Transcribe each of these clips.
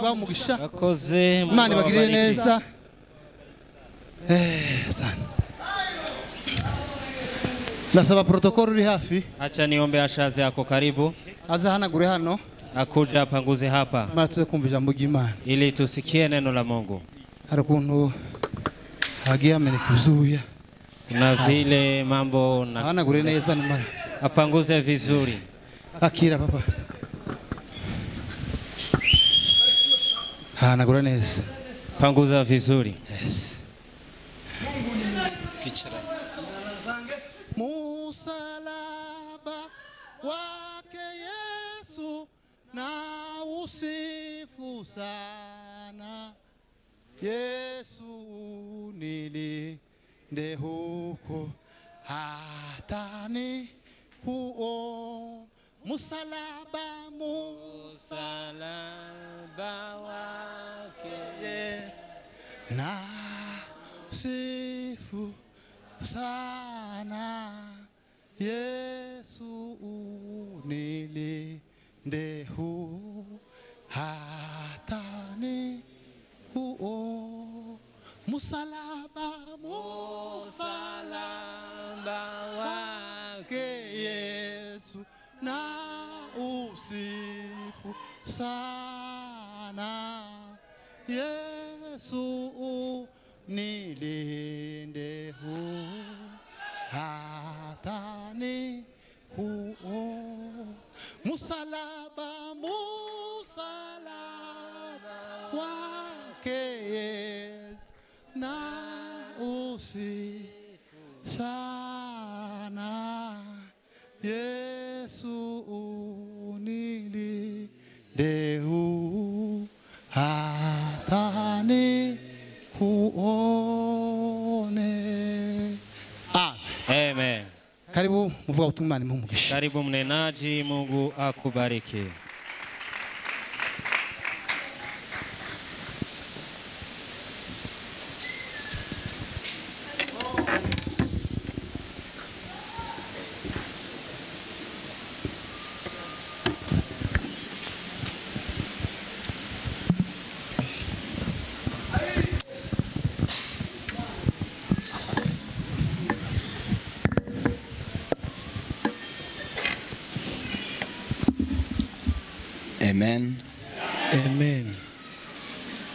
ibahe umugisha. Murakoze, Mungu Imana ibagirire awabariki. neza. Sana. Ndasaba protokolo uri hafi. Acha niombe ashaze ako karibu. Azahanagure hano. Akuja apanguze hapa. Mara tuze kumva ijambo ry'Imana. Ili tusikie neno la Mungu. Hari ukuntu hagiye hameneka ibyuya. Na vile mambo na ahanagure neza nimara. Apanguze vizuri. Akira papa. Ahanagura neza. Panguza vizuri. Yes. Musalaba wake Yesu na usifu sana. Yesu nilinde huko hatani huo. Musalaba, musalaba wake na usifu sana. Yesu nilinde huko hatani huo. Musalaba, musalaba wake Yesu na usifu sana. Yesu nilinde huko hatani huo. Musalaba, musalaba wake Yesu na usifu sana. Yesu nilinde huko hatani kuone. Amen. Karibu muvuga ubutumwa Imana imuhe. Karibu mnenaji, Mungu akubariki. Amen. Amen.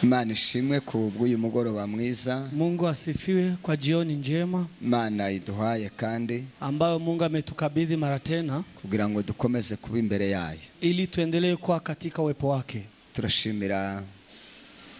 Imana ishimwe ku bw'uyu mugoroba mwiza. Mungu asifiwe kwa jioni njema. Imana iduhaye kandi ambayo Mungu ametukabidhi mara tena kugira ngo dukomeze kuba imbere yayo. Ili tuendelee kuwa katika uwepo wake. Turashimira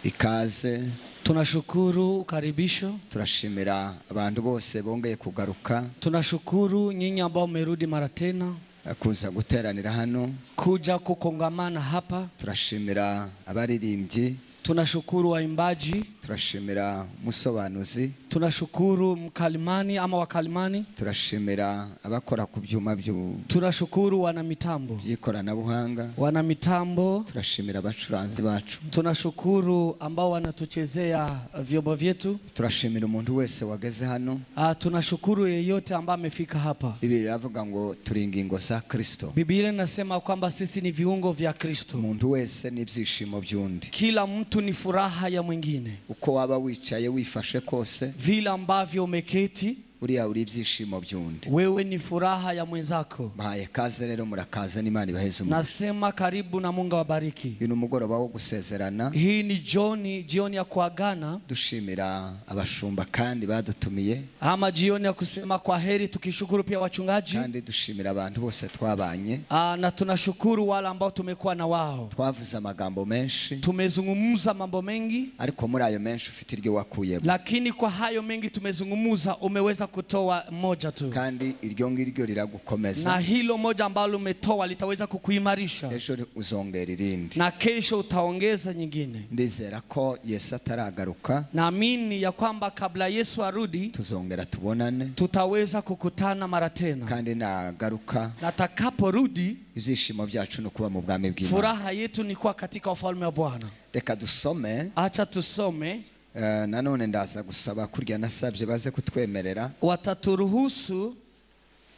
ikaze. Tunashukuru ukaribisho. Turashimira abantu bose bongeye kugaruka. Tunashukuru nyinyi ambao mmerudi mara tena. Kuza guteranira hano, kuja kukongamana hapa. Turashimira abaririmbyi. Tunashukuru waimbaji. Turashimira musobanuzi. Tunashukuru mkalimani ama wakalimani. Turashimira abakora ku byuma byu. Tunashukuru wana mitambo. By'ikoranabuhanga. Wana mitambo. Turashimira abacuranzi bacu. Tunashukuru ambao wanatuchezea vyombo vyetu. Turashimira umuntu wese wageze hano. Tunashukuru yeyote ambaye amefika hapa. Biblia iravuga ngo turi ingingo za Kristo. Biblia inasema kwamba sisi ni viungo vya Kristo. Umuntu wese n'ibyishimo by'undi. Kila mtu ni furaha ya mwingine. Uko waba wicaye wifashe kose, vile ambavyo umeketi, uriya uri ibyishimo by'undi. Wewe ni furaha ya mwenzako. Bahaye kaze rero murakaze n'Imana ibaheze umugisha. Nasema karibu na Mungu awabariki. Uyu ni umugoroba wo gusezerana. Hii ni jioni ya kuagana. Dushimira abashumba kandi badutumiye. Ama jioni ya kusema kwa heri, tukishukuru pia wachungaji. Kandi dushimira abantu bose twabanye. Na tunashukuru wale ambao tumekuwa na wao. Twavuze amagambo menshi. Tumezungumza mambo mengi. Ariko muri ayo menshi ufite iryo wakuyemo. Lakini kwa hayo mengi tumezungumza, umeweza kutoa moja tu. Kandi iryo ngiryo liragukomeza. Na hilo moja ambalo umetoa litaweza kukuimarisha. Ejo uzongera irindi. Na kesho utaongeza nyingine. Ndizera ko Yesu ataragaruka. Naamini ya kwamba kabla Yesu arudi tuzongera tubonane. Tutaweza kukutana mara tena. Kandi nagaruka. Na atakaporudi ibyishimo byacu no kuba mu bwami bw'Imana. Furaha yetu ni kuwa katika ufalme wa Bwana. Reka dusome. Acha tusome. Nanone ndaza gusaba kurya nasabye baze kutwemerera. Wataturuhusu.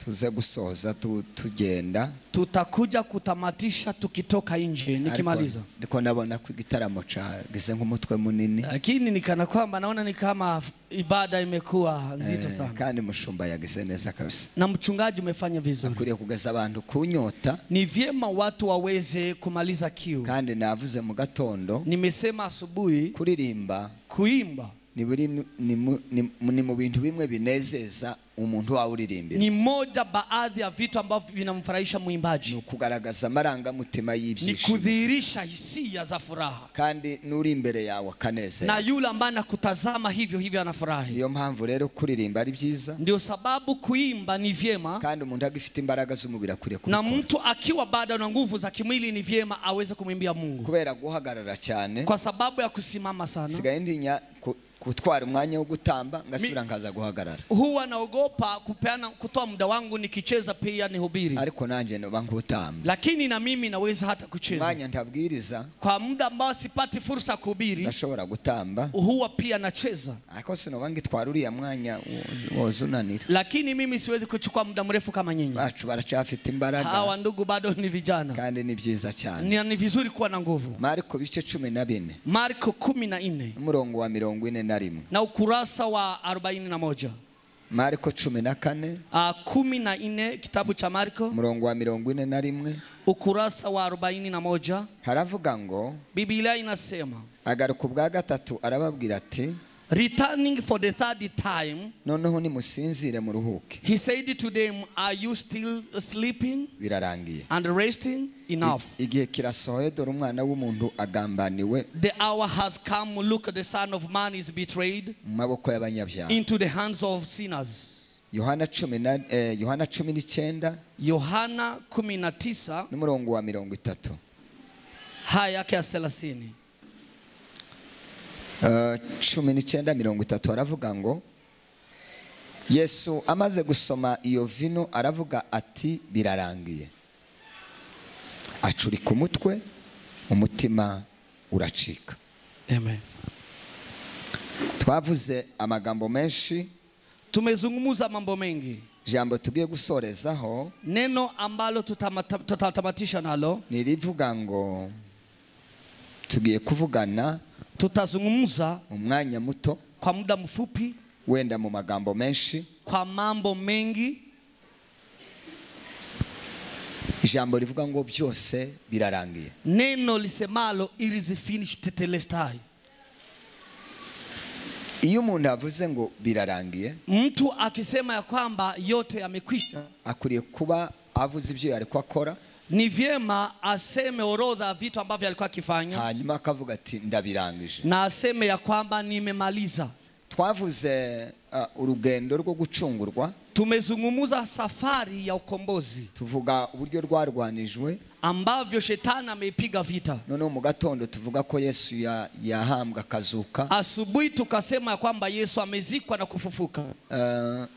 Tuze gusoza tugenda. Tutakuja kutamatisha tukitoka nje nikimaliza. Ndiko ndabona ko igitaramo cagize nk'umutwe munini. Lakini nikana kwamba naona ni kama ibada imekuwa nzito sana. Kandi mushumba yagize neza kabisa. Na mchungaji umefanya vizuri. Akwiriye kugeza abantu kunyota. Ni vyema watu waweze kumaliza kiu. Kandi navuze mu gatondo. Nimesema asubuhi kuririmba, kuimba ni mu bintu bimwe binezeza umuntu wauririmbira. Ni moja baadhi ya vitu ambavyo vinamfurahisha mwimbaji. Ni kugaragaza amarangamutima y'ibyishimo. Ni kudhihirisha hisia za furaha. Kandi nuri imbere yawe akanezerwa. Na yule ambaye anakutazama hivyo hivyo anafurahi. Niyo mpamvu rero kuririmba ari byiza. Ndio sababu kuimba ni vyema. Kandi umuntu agifite imbaraga z'umubiri akwiriye kubikora. Na mtu akiwa bado na nguvu za kimwili ni vyema aweze kumwimbia Mungu. Kubera guhagarara cyane. Kwa sababu ya kusimama sana. Sigaye ndinya kutwara umwanya wo gutamba ngasubira nkaza guhagarara. Huwa naogopa kupeana kutoa muda wangu nikicheza pia nihubiri. Ariko nanje noba nkutamba. Lakini na mimi naweza hata kucheza. Mwanya ntabwiriza. Kwa muda ambao sipati fursa kuhubiri. Ndashobora gutamba. Huwa pia nacheza. Ariko sinoba ngitwara uriya mwanya wozunanira. Lakini mimi siwezi kuchukua muda mrefu kama nyinyi. Bacu baracyafite imbaraga. Hawa ndugu bado ni vijana. Kandi ni byiza cyane. Ni vizuri kuwa na nguvu. Marko bice 14. Marko 14. Umurongo wa 41. Na ukurasa wa 41. Marko 14. 14 kitabu cha Marko. Murongo wa 41. Ukurasa wa 41. Haravuga ngo Biblia inasema agaruka ubwa gatatu arababwira ati returning for the third time, noneho nimusinzire muruhuke. He said to them, are you still sleeping? Birarangiye. And resting? Enough. Igihe kirasohoye dore umwana w'umuntu agambaniwe. The hour has come, look, the son of man is betrayed. Mu maboko y'abanyabyaha. Into the hands of sinners. Yohana 19. Yohana 19. N'umurongo wa 30. Haya yake ya 30. 19:30 aravuga ngo Yesu amaze gusoma iyo vino aravuga ati birarangiye. Acurika umutwe, umutima uracika. Amen. Twavuze amagambo menshi. Tumezungumza mambo mengi. Jambo tugiye gusorezaho, neno ambalo tutatamatisha nalo, nirivuga ngo tugiye kuvugana, tutazungumza umwanya muto, kwa muda mfupi, wenda mu magambo menshi, kwa mambo mengi. Ijambo rivuga ngo byose birarangiye. Neno lisemalo it is finished tetelestai. Iyo umuntu avuze ngo birarangiye, mtu akisema ya kwamba yote yamekwisha, akwiriye kuba avuze ibyo yari akora. Ni vyema aseme orodha vitu ambavyo alikuwa akifanya. Hanyuma akavuga ati ndabirangije. Na aseme ya kwamba nimemaliza. Twavuze urugendo rwo gucungurwa. Tumezungumza safari ya ukombozi. Tuvuga uburyo rwarwanijwe, ambavyo shetani ameipiga vita. Noneho mu gatondo tuvuga ko Yesu yahambwa akazuka. Asubuhi tukasema kwamba Yesu amezikwa na kufufuka.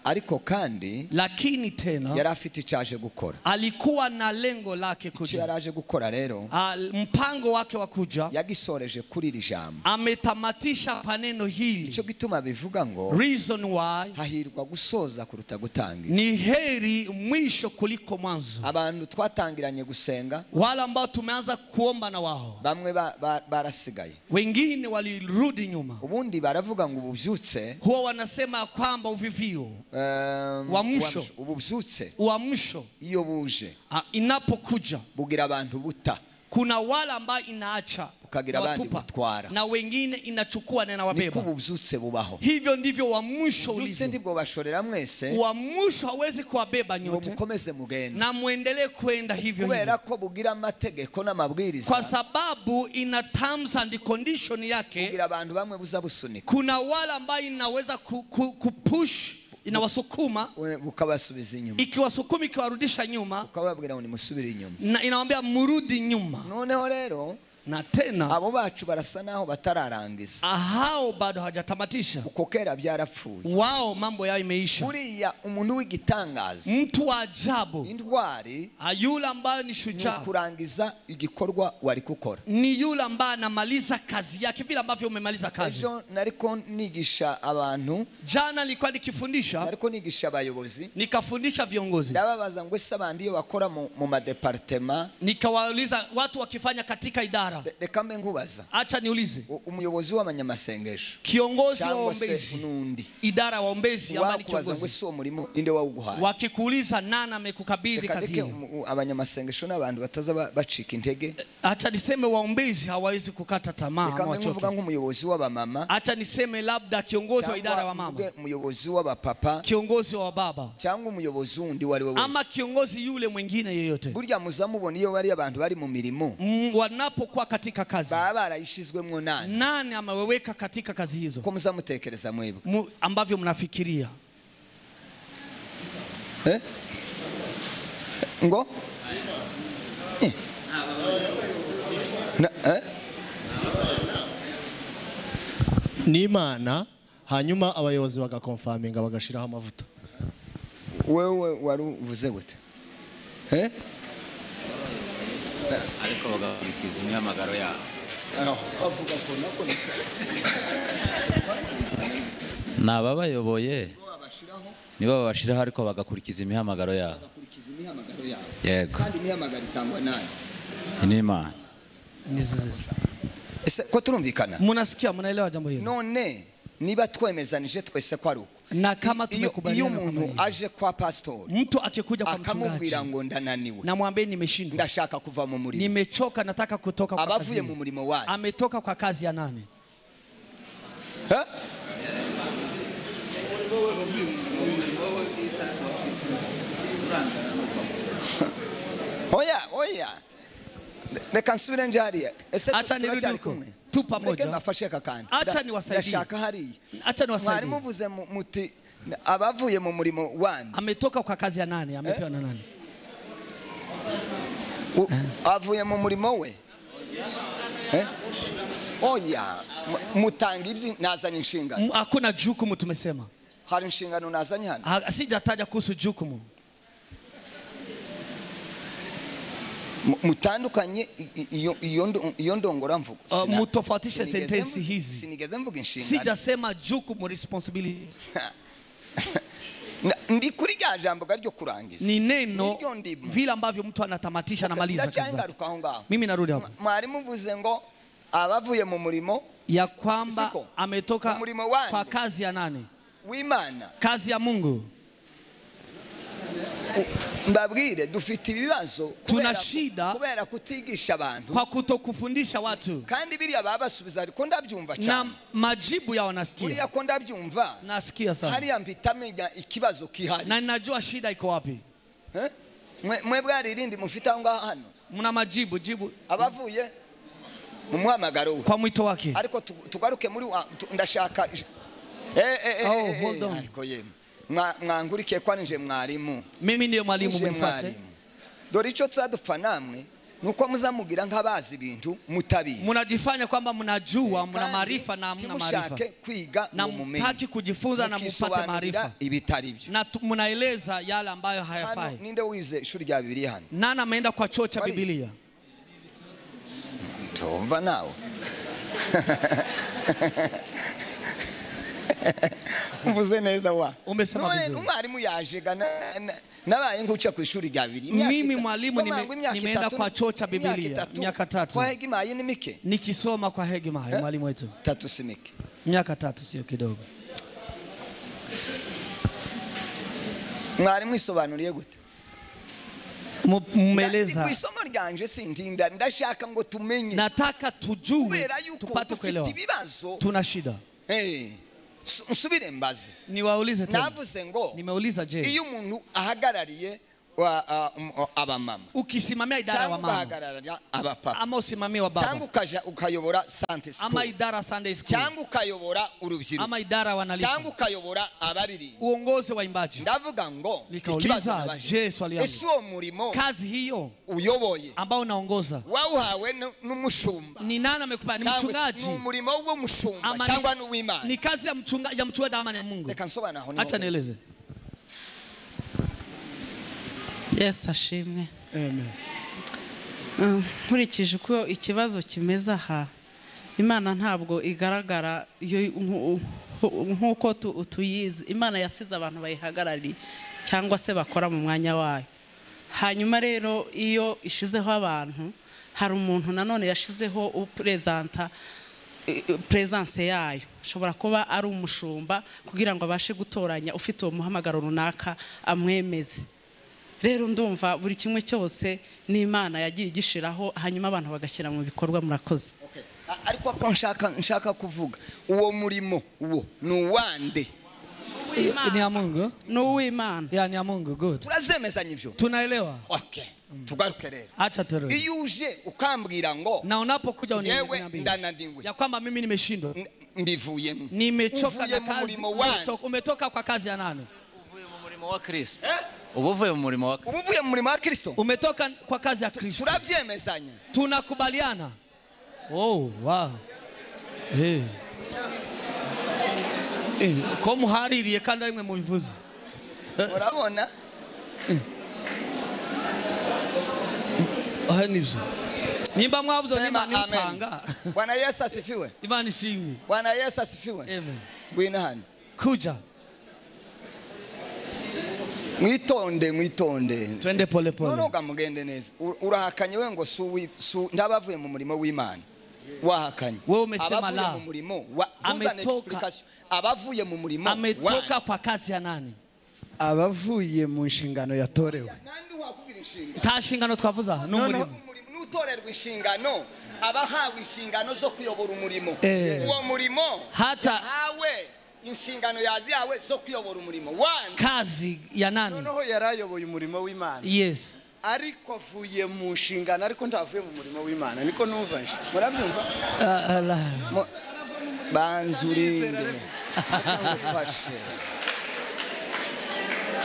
Ariko kandi, lakini tena yari afite icaje gukora. Alikuwa na lengo lake kuja. Icyo yaraje gukora rero, mpango wake wa kuja, yagisoreje kuri iri jambo. Ametamatisha kwa neno hili. Ico gituma bivuga ngo reason why, hahirwa gusoza kuruta gutangira. Ni heri mwisho kuliko mwanzo. Abantu twatangiranye gusenga, wale ambao tumeanza kuomba na wao, bamwe barasigaye, wengine walirudi nyuma. Ubundi baravuga ngo ububyutse, huwa wanasema kwamba uvivio, uamsho, ububyutse, uamsho iyo buje, inapokuja bugira abantu buta. Kuna wale ambao inaacha, bukagira abandi butwara, na wengine inachukua na inawabeba. Niko ububyutse bubaho. Hivyo ndivyo uamsho ulivyo. Ububyutse ndibwo bashorera mwese. Uamsho hawezi kuwabeba nyote. Mukomeze mugende. Na muendelee kwenda hivyo hivyo. Kubera ko bugira amategeko n'amabwiriza. Kwa sababu ina terms and condition yake. Bugira abantu bamwe buza busunika. Kuna wale ambao inaweza kupush, inawasukuma, bukabasubiza inyuma. Ikiwasukuma ikiwarudisha nyuma, ukababwira ngo nimusubire inyuma. Na inawaambia murudi nyuma. Noneho rero Na tena abo bacu barasa naho batararangiza. Hao bado hajatamatisha. Uko kera byarapfuye. Wao mambo yao imeisha. Buriya umuntu w'igitangaza, mtu wa ajabu, intwari, yule ambaye ni shujaa, kurangiza igikorwa wari gukora, ni yule ambaye anamaliza kazi yake vile ambavyo umemaliza kazi. Ejo nariko nigisha abantu, jana nilikuwa nikifundisha, nariko nigisha abayobozi, nikafundisha viongozi. Ndababaza ngo ese abandi iyo bakora mu madepartement, nikawauliza watu wakifanya katika idara. Reka mbe nkubaza. Acha niulize. Umuyobozi w'abanyamasengesho, kiongozi wa waombezi, idara waombezi ambaye ni kiongozi, ngo ese uwo murimo ninde wawuguhaye? Wakikuuliza nani amekukabidhi kazi hiyo? Abanyamasengesho n'abantu bataza bacika intege. Acha niseme waombezi hawawezi kukata tamaa. Reka mbe nkuvuga nk'umuyobozi w'abamama. Acha niseme labda kiongozi wa idara wa mama, umuyobozi w'abapapa, kiongozi wa baba, cyangwa umuyobozi wundi wari we wese, ama kiongozi yule mwingine yeyote. Burya muzamubona iyo bari abantu bari mu mirimo, wanapokuwa katika kazi, baba barayishizwemwo nani? Nani ameweka katika kazi hizo? Ko muzamutekereza mwebwe ambavyo mnafikiria? Ngo? Na Ni Imana, hanyuma abayobozi bagakonfaminga bagashiraho amavuta. Wewe waruvuze gute? Ariko bagakurikiza imihamagaro yabo. Avuga ko nako nababayoboye nibo babashiraho ariko bagakurikiza imihamagaro yabo. Bagakurikiza imihamagaro yabo. Yego. Kandi imihamagaro itangwa nani? Ni Imana. Ese ko turumvikana? Mnasikia, mnaelewa jambo hilo? None niba twemezanije twese ko ari uko. Na kama tumekubaliana, iyo umuntu aje kwa pastor, mtu akikuja kwa mchungaji akamubwira ngo ndananiwe, namwambie nimeshindwa, ndashaka kuva mu murimo, nimechoka, nataka kutoka kwa kazi. Abavuye mu murimo wani? Ametoka kwa kazi ya nani? Oya, oya. Reka nsubire nje hariya. Ese acha nirudi huko. Tu pamoja. Reka mbafashe kakandi. Acha niwasaidie. Ndashaka hariya. Acha niwasaidie. Mwarimu uvuze muti abavuye mu murimo wani? Ametoka kwa kazi ya nani? Amepewa na nani? Avuye mu murimo we? Oya, mutanga ibyi nazanye inshingano. Hakuna jukumu tumesema. Hari inshingano nazanye hano? Sijataja kuhusu jukumu. Mutandukanye iyo ndongora mvugo. Mutofautishe sentensi hizi. Sinigeze mvuga inshingano. Sijasema jukumu, responsibility. Ndi kuri rya jambo ryo kurangiza. Ni neno vile ambavyo mtu anatamatisha na maliza kazi. Mimi narudi hapo. Mwalimu mvuze ngo abavuye mu murimo ya kwamba ametoka kwa kazi ya nani? W'Imana. Kazi ya Mungu. Mbabwire dufite ibibazo tuna shida kubera kutigisha abantu, kwa kutokufundisha watu. Kandi biriya babasubiza ariko ndabyumva cyane. Na majibu yao nasikia. Buriya ko ndabyumva. Nasikia sana. Hariya mpitamenya ikibazo kihari. Na ninajua shida iko wapi. Mwe bwari irindi mufite aho ngaho hano. Mna majibu, jibu. Abavuye mu muhamagaro we. Kwa mwito wake. Ariko tugaruke muri ndashaka oh, hold on. Ariko yemwe mwangurikiye kwa nje mwarimu. Mimi ndiyo mwalimu, mnifuate. Dore icyo tuzadupfa namwe nuko muzamugira nk'abazi ibintu mutabizi. Mnajifanya kwamba mnajua, mna maarifa na hamna maarifa. Mushake kwiga na mumenye. Mtaki kujifunza na mpate maarifa. Ibitari byo. Na mnaeleza yale ambayo hayafai. Ninde wize ishuri rya Bibiliya hano? Nani ameenda kwa chuo cha Biblia? Tumva nawe. Mvuze neza wa. Umesema vizuri. Umwarimu yaje nabaye nguca ku ishuri rya Bibiliya. Mimi mwalimu nimeenda kwa chuo cha Biblia miaka 3. Kwa Hegimayi ni mike. Nikisoma kwa Hegimayi mwalimu wetu. 3 si mike. Miaka 3 sio kidogo. Mwarimu isobanuriye gute? Mmeleza. Ku isomo ryanje sintinda ndashaka ngo tumenye. Nataka tujue tupate kuelewa. Tuna shida. Nsubire mbaze. Niwaulize tena. Navuze ngo nimeuliza je. Iyo umuntu ahagarariye abamama, Ukisimamia idara ya cyangwa wamama ugahagararira abapapa, ama usimamie wa cyangwa baba ukaja ukayobora Sunday ama school, idara Sunday school cyangwa ukayobora urubyiruko, ama idara wanalipa, cyangwa ukayobora abaririmba. Uongozi wa imbaji. Ndavuga ngo Nikauliza, ikibazo nabajije, je, swali yangu. Ese uwo murimo Kazi hiyo uyoboye ambao unaongoza wawuhawe n'umushumba ni nani amekupa? Ni cyangwa se ni mchungaji umurimo w'umushumba ama cyangwa n'uw'Imana? ni kazi ya mchungaji, ya mchungaji ama ni ya Mungu? Reka nsobanure aho niho Acha heza. nieleze. Yesu ashimwe. Amen. Nkurikije uko ikibazo kimeze aha, Imana ntabwo igaragara iyo nk'uko tuyizi. Imana yasize abantu bayihagarariye cyangwa se bakora mu mwanya wayo. Hanyuma rero iyo ishizeho abantu, hari umuntu nanone yashizeho upresenta presence yayo, ashobora kuba ari umushumba kugira ngo abashe gutoranya ufite uwo muhamagaro runaka amwemeze. Rero ndumva buri kimwe cyose n'Imana yagiye igishiraho, hanyuma abantu bagashyira mu bikorwa. Murakoze. Okay. Ariko ko nshaka kuvuga uwo murimo uwo ni uwande? Ni ya Mungu. Ni uw'Imana. Ya, ni ya Mungu. Good. Turabyemezanya ibyo? Tunaelewa. Okay. Tugaruke rero. Acha turudi. Iyo uje ukambwira ngo Na unapokuja yewe uniambie ndananiwe, ya kwamba mimi nimeshindwa, mbivuyemo, nimechoka uvuye na mu kazi, murimo wande? umetoka kwa kazi ya nani? Uvuye mu murimo wa Kristo. Uba uvuye mu murimo wa Uba uvuye mu murimo wa Kristo. Umetoka kwa kazi ya Kristo. Turabyemezanya. Tunakubaliana. Oh, wow. Eh. Ko muhaririye kandi ari mwe mubivuze. Urabona? Ah, nibyo. Nimba mwavuze Sema n'Imana amen. utanga. Bwana Yesu asifiwe. Imana ishimwe. Bwana Yesu asifiwe. Amen. Ngwino hano. Kuja. Mwitonde, mwitonde. Twende pole pole. Noneho mugende neza. Urahakanye we ngo ndabavuye mu murimo w'Imana. Wahakanye. Wewe umesema Abavuye la. mu murimo wa uzana explication. Abavuye mu murimo Ametoka kwa kazi ya nani? Abavuye mu nshingano yatorewe. Nandi wakubwira inshingano? Ta nshingano twavuza ni umurimo. N'utorerwa inshingano, abahawe inshingano zo kuyobora umurimo. Uwo murimo hata hawe inshingano yazihawe zo kuyobora umurimo wande? Kazi ya nani? Noneho yarayoboye umurimo w'Imana. Yes. Ariko avuye mu nshingano, ariko ntavuye mu murimo w'Imana. Niko numva nje. Murabyumva? Banzurinde. Ngufashe.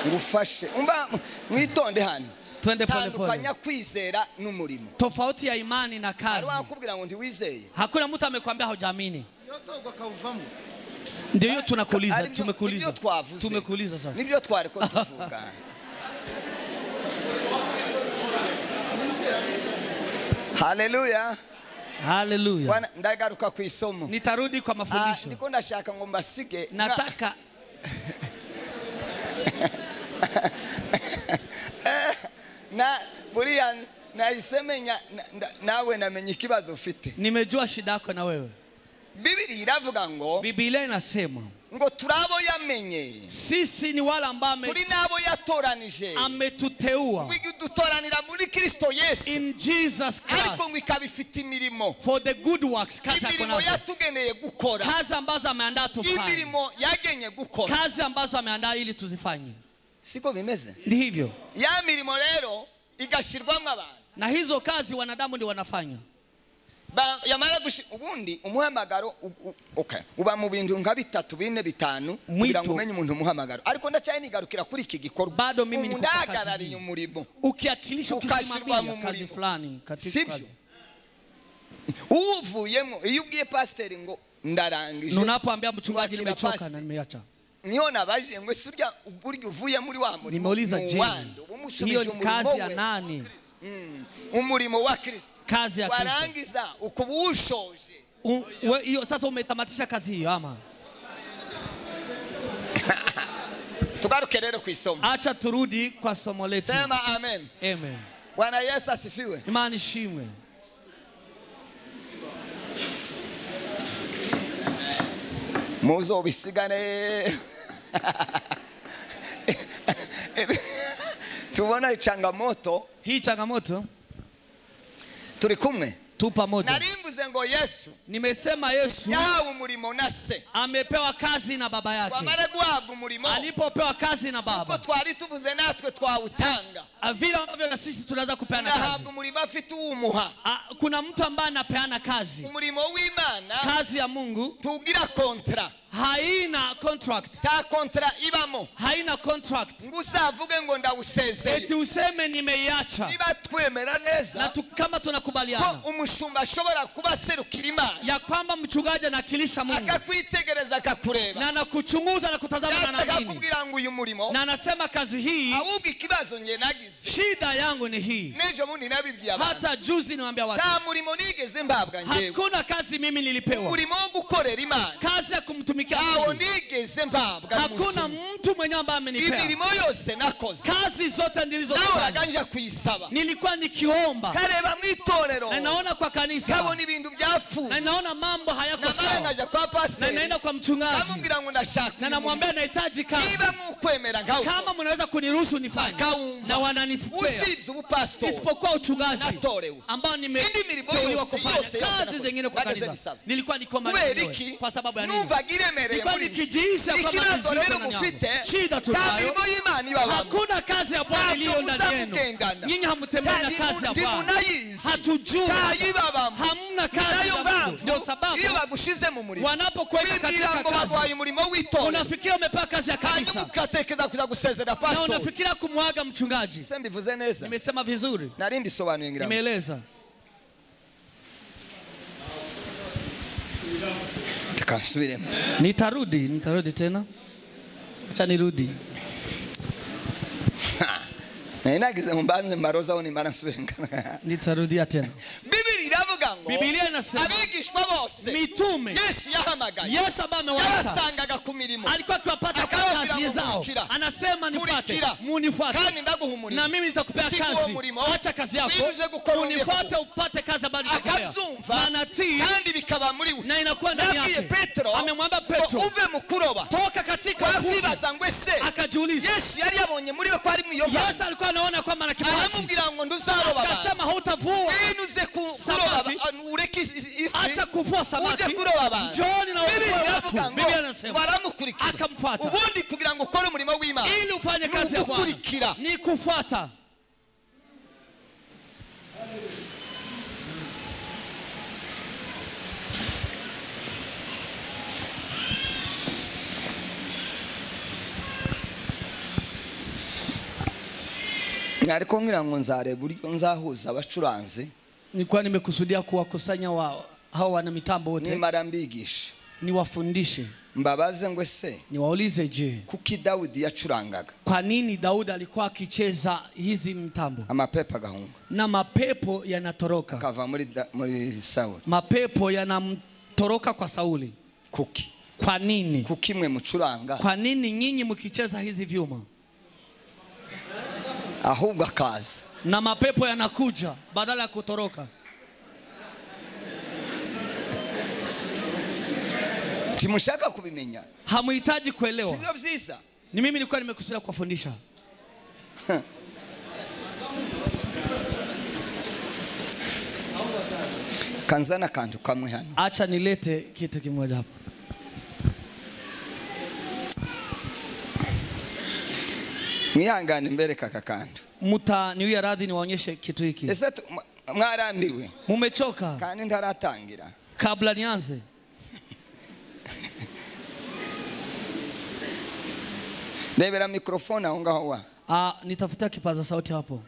Ngufashe. Umba mwitonde hano. Twende pole pole. Tandukanya kwizera n'umurimo. Tofauti ya imani na kazi. Hari ngo ntiwizeye. Hakuna mtu amekwambia hujaamini. Ndio hiyo tunakuuliza, tumekuuliza. Tumekuuliza sasa. Nibyo twariko tuvuga. Haleluya. Haleluya. Bwana ndagaruka ku isomo. Nitarudi kwa mafundisho. Ndiko ndashaka ngo mbasige. Nataka na buriya nayisemenya nawe namenye ikibazo ufite. Nimejua shida yako na wewe. Biblia iravuga ngo, Biblia inasema ngo turabo yamenye, sisi ni wale ambao turi nabo yatoranije, ametuteua, dutoranira muri Kristo Yesu, in Jesus Christ, ariko ngo ikabifite imirimo, for the good works, kazi imirimo yatugeneye gukora, kazi ambazo ameandaa tufanye, imirimo yagenye gukora, kazi ambazo ameandaa ili tuzifanye. Siko bimeze? Ndi hivyo. Ya mirimo rero igashirwamo abantu, na hizo kazi wanadamu ndio wanafanya. Yamara ubundi umuhamagaro okay, uba mu bintu nka bitatu bine bitanu kugira ngo umenye umuntu umuhamagaro. Ariko ndacyaye nigarukira kuri iki gikorwa. Bado mimi niko ndahagarariye umurimo. Ukiakilisha ukisimamia kazi fulani katika kazi. Uvuyemo iyo ubwiye pastor ngo ndarangije. Unapoambia mchungaji nimechoka na nimeacha. Niho nabajije ngo ese burya uvuye muri wa murimo. Nimeuliza je, hiyo ni kazi ya nani? Umurimo wa Kristo. Kazi ya Kristo. Warangiza ukubushoje. Hiyo sasa umetamatisha kazi hiyo ama? Tugaruke rero ku isomo. Acha turudi kwa somo letu. Sema amen. Amen. Bwana Yesu asifiwe. Imani ishimwe. Muzo bisigane. Tubona changamoto. Hii changamoto turi kumwe. Tu pamoja. Narimbuze ngo Yesu. Nimesema Yesu yahawe umurimo na se. Amepewa kazi na baba yake. Wamara guhabwa umurimo. Alipopewa kazi na baba. Uko twari tuvuze natwe twawutanga. Vile ambavyo na sisi tunaweza kupeana kazi. Ahabwa umurimo afite uwumuha. Kuna mtu ambaye anapeana kazi. Umurimo w'Imana. Kazi ya Mungu. Tugira kontra. Haina contract. Ta kontra ibamo. Haina contract. Ngusavuge ngo ndawusezeye. Eti useme nimeiacha. Niba twemera neza. Na kama tunakubaliana. Ko umushumba ashobora kuba serukira Imana. Ya kwamba mchungaji anakilisha Mungu. Akakwitegereza akakureba. Na anakuchunguza na kutazama na nini. Akakubwira ngo uyu murimo. Na anasema kazi hii. Ahubwo ikibazo nge nagize. Shida yangu ni hii. Nejo mundi nabibwiye abantu. Hata juzi niwaambia watu. Ta murimo nigeze mbabwa njewe. Hakuna kazi mimi nilipewa. Umurimo wo gukorera Imana. Kazi ya kumtumikia. Hakuna mtu mwenye ambaye amenipea. Imirimo yose nakoze. Kazi zote nilizofanya. Nilikuwa nikiomba. Kareba mu itorero. Na naona kwa kanisa. Kabona ibintu byapfuye. Na naona mambo hayako sawa. Na kwa pastor. Na naenda kwa mchungaji. Namubwira ngo ndashaka. Na namwambia nahitaji kazi. Niba mukwemera nkawe. Kama mnaweza kuniruhusu nifanye. Na wananipea. Usibye ubupastor. Isipokuwa uchungaji. Natorewe. Ambao nimeteuliwa kufanya. Kazi zingine kwa kanisa. Nilikuwa nikoma. Kwa sababu ya nini? Nilikuwa nikijihisi kwamba shida tunayo. Hakuna kazi ya Bwana iliyo ndani yenu. Nyinyi hamtembei na kazi ya Bwana. Hatujui. Hamna kazi ya Mungu. Ndio sababu wanapokuweka katika kazi, unafikiria umepewa kazi ya kanisa. Na unafikiria kumwaga mchungaji. Nimesema vizuri. Nimeeleza. Nitarudi tena. Acha nirudi. Nitarudia tena. Biblia ngo Biblia inasema abigishwa bose mitume Yesu yahamagaye. Yesu ambaye amewaita yabasangaga ku mirimo. Alikuwa akiwapata kwa kazi zao. Anasema nifuate, munifuate. Kandi ndaguha umurimo. Na mimi nitakupea kazi. Acha kazi yako. Unifuate upate kazi ambayo nitakupea. Akabyumva. Anatii. Kandi bikaba muri we. Na inakuwa ndani yake. Petro, amemwambia Petro, uve mu kuroba. Toka katika uvuvi. Ngo ese akajiuliza. Yesu yari yabonye muri we ko ari mu iyo mpano. Yesu alikuwa anaona kwamba ana kipaji. Aramubwira ngo nduzaroba. Akasema hautavua. Uze kuroba ureke ifi. Acha kuvua samaki. Uje kuroba abantu. Njooni na uokoe watu. Biblia inasema baramukurikira. Akamfuata. Ubundi kugira ngo ukore umurimo w'Imana. Ili ufanye kazi ya Bwana. Ni kufuata. Ariko ngira ngo nzareba uburyo nzahuza abacuranzi. Nilikuwa nimekusudia kuwakusanya hao wana mitambo wote. Nimara mbigisha. Niwafundishe. Mbabaze ngo ese niwaulize je, kuki Daudi yacurangaga? Kwa nini Daudi alikuwa akicheza hizi mitambo? Amapepo agahunga. Na mapepo yanatoroka. Kava muri Sauli. Mapepo yanamtoroka kwa Sauli. Kuki? Kwa nini? Kuki mwe mucuranga? Kwa nini nyinyi mkicheza hizi vyuma? Ahubwo akaza. Na mapepo yanakuja badala ya kutoroka. Timushaka kubimenya. Hamuhitaji kuelewa. Sivyo byiza. Ni mimi nilikuwa nimekusudia kuwafundisha. Kanzana kantu kamwe hano. Acha nilete kitu kimoja hapa. Mwihangane mbere kaka kantu. Mutaniwia radhi niwaonyeshe kitu hiki. Ese mwarambiwe. Mumechoka. Kandi ntaratangira. Kabla nianze. Ndebera mikrofone aho ngaho wa. Nitafuta kipaza sauti hapo.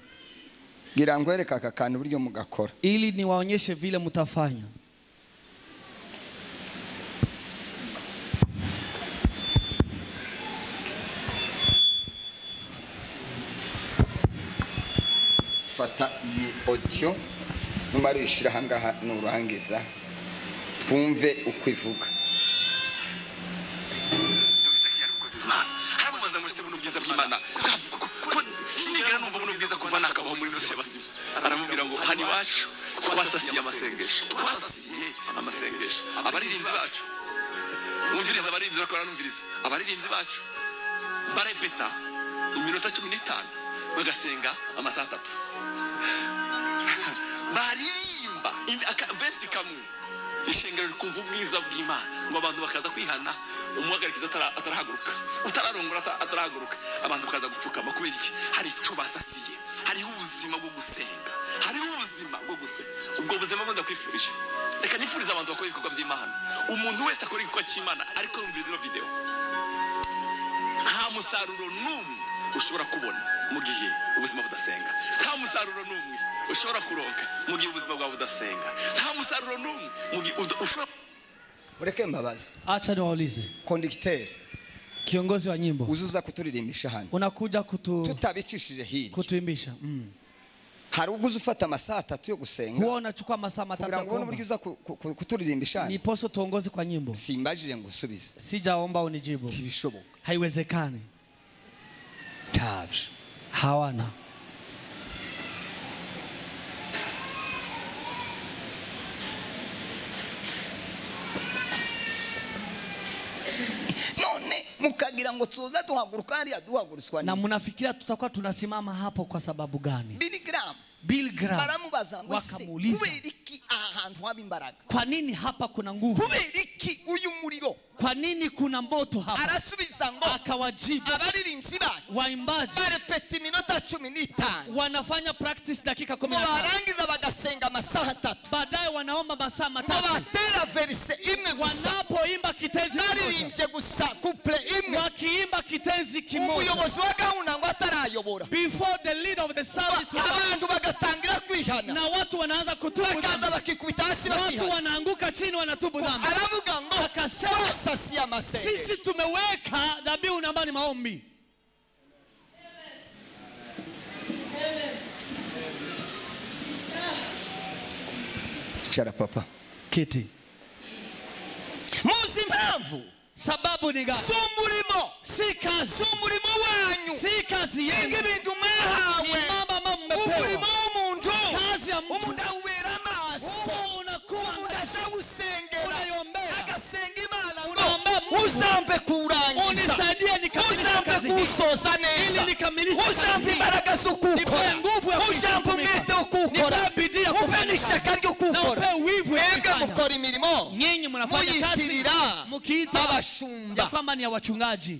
Ngira ngwereka kaka kantu buryo mugakora. Ili niwaonyeshe vile mtafanya. Fata iyi audio numara uyishira hangaha nurangiza twumve uko ivuga. Haramubaza ngo se buno bwiza bw'Imana ko sinigera numva buno bwiza kuva nakabaho muri nose y'abasimu. Aramubwira ngo hani wacu twasasiye amasengesho, twasasiye amasengesho. Abaririmbyi bacu mwumviriza, abaririmbyi bakora numviriza, abaririmbyi bacu barepeta iminota 15 bagasenga amasaha 3 baririmba Vesi kamwe ishengero rikumva ubwiza bw'Imana ngo abantu bakaza kwihana, umuhagarikiza atarahaguruka, utararongora atarahaguruka, abantu bakaza gupfukama. Kubera iki? Hari ico basasiye, hariho ubuzima bwo gusenga, hariho ubuzima bwo gusenga. Ubwo buzima bwo ndakwifurije, reka nifurize abantu bakora ibikorwa by'Imana. Umuntu wese akora igikorwa cy'Imana ariko yumvira zino video, nta musaruro n'umwe ushobora kubona mu gihe ubuzima budasenga. Nta musaruro n'umwe ushobora kuronka mu gihe ubuzima bwawe budasenga. Nta musaruro n'umwe mu gihe ushobora. Mureke mbabaze. Acha niwaulize. Conducteur, kiongozi wa nyimbo, uzuza kuturirimbisha hano, unakuja tutabicishije hirya kutuimbisha. Hari ubwo ufata amasaha atatu yo gusenga, huwa unachukua masaa matatu kugira ngo ubone uburyo uza kuturirimbisha hano. Ni poso tuongoze kwa nyimbo. Simbajire ngo usubize. Sijaomba unijibu. Tibishoboka. Haiwezekani. Ntabyo. Hawana. None mukagira ngo tuza duhaguruka hariya duhagurutswa na mnafikiria tutakuwa tunasimama hapo kwa sababu gani? Billy Graham. Billy Graham baramubaza ngo wakamuuliza, kubera iki aha hantu haba imbaraga? Kwa nini hapa kuna nguvu? Kubera iki uyu muriro? Kwa nini kuna moto hapa? Arasubiza ngo, akawajibu, abaririmbyi bacu, waimbaji, barepeta iminota 15, wanafanya practice dakika 15, barangiza bagasenga amasaha atatu, baadaye wanaomba masaa matatu, batera verse imwe gusa, wanapoimba kitenzi kimoja, baririmbye gusa couple imwe, wakiimba kitenzi kimoja, umuyobozi wa gahunda ngo atarayobora, before the leader of the service to abantu bagatangira kwihana, na watu wanaanza kutubu, bakaza bakikubita hasi bakihana, watu wanaanguka chini wanatubu dhambi. Aravuga ngo akasema, sisi tumeweka dhabihu namba ni maombi. Chara papa. Kiti. Muzi impamvu. Sababu ni gani? Si umurimo. Si kazi. Si umurimo wanyu. Si kazi yenu. Ibintu mwahawe. Ni mambo ambayo mmepewa. Umurimo w'umuntu. Kazi ya mtu. Umuntu awubera amaso. Unakuwa umuntu ashawusengera. Unaiombea. Agasenga Imana ngo unaombea Mungu. Uzampe kurangiza. Unisaidie nikamilishe kazi hii. Uzampe kusoza neza. Ili nikamilishe kazi hii. Uzampe imbaraga zo gukora. Nipe nguvu ya Uzampe umwete wo gukora. Nipe bidii ya Umpe kufanya. n'ishyaka ryo gukora. Na upe wivu ya Mwebwe kufanya. mukora imirimo. Nyinyi mnafanya kazi. Muyitirira Mkiita abashumba. ya kwamba ni ya wachungaji.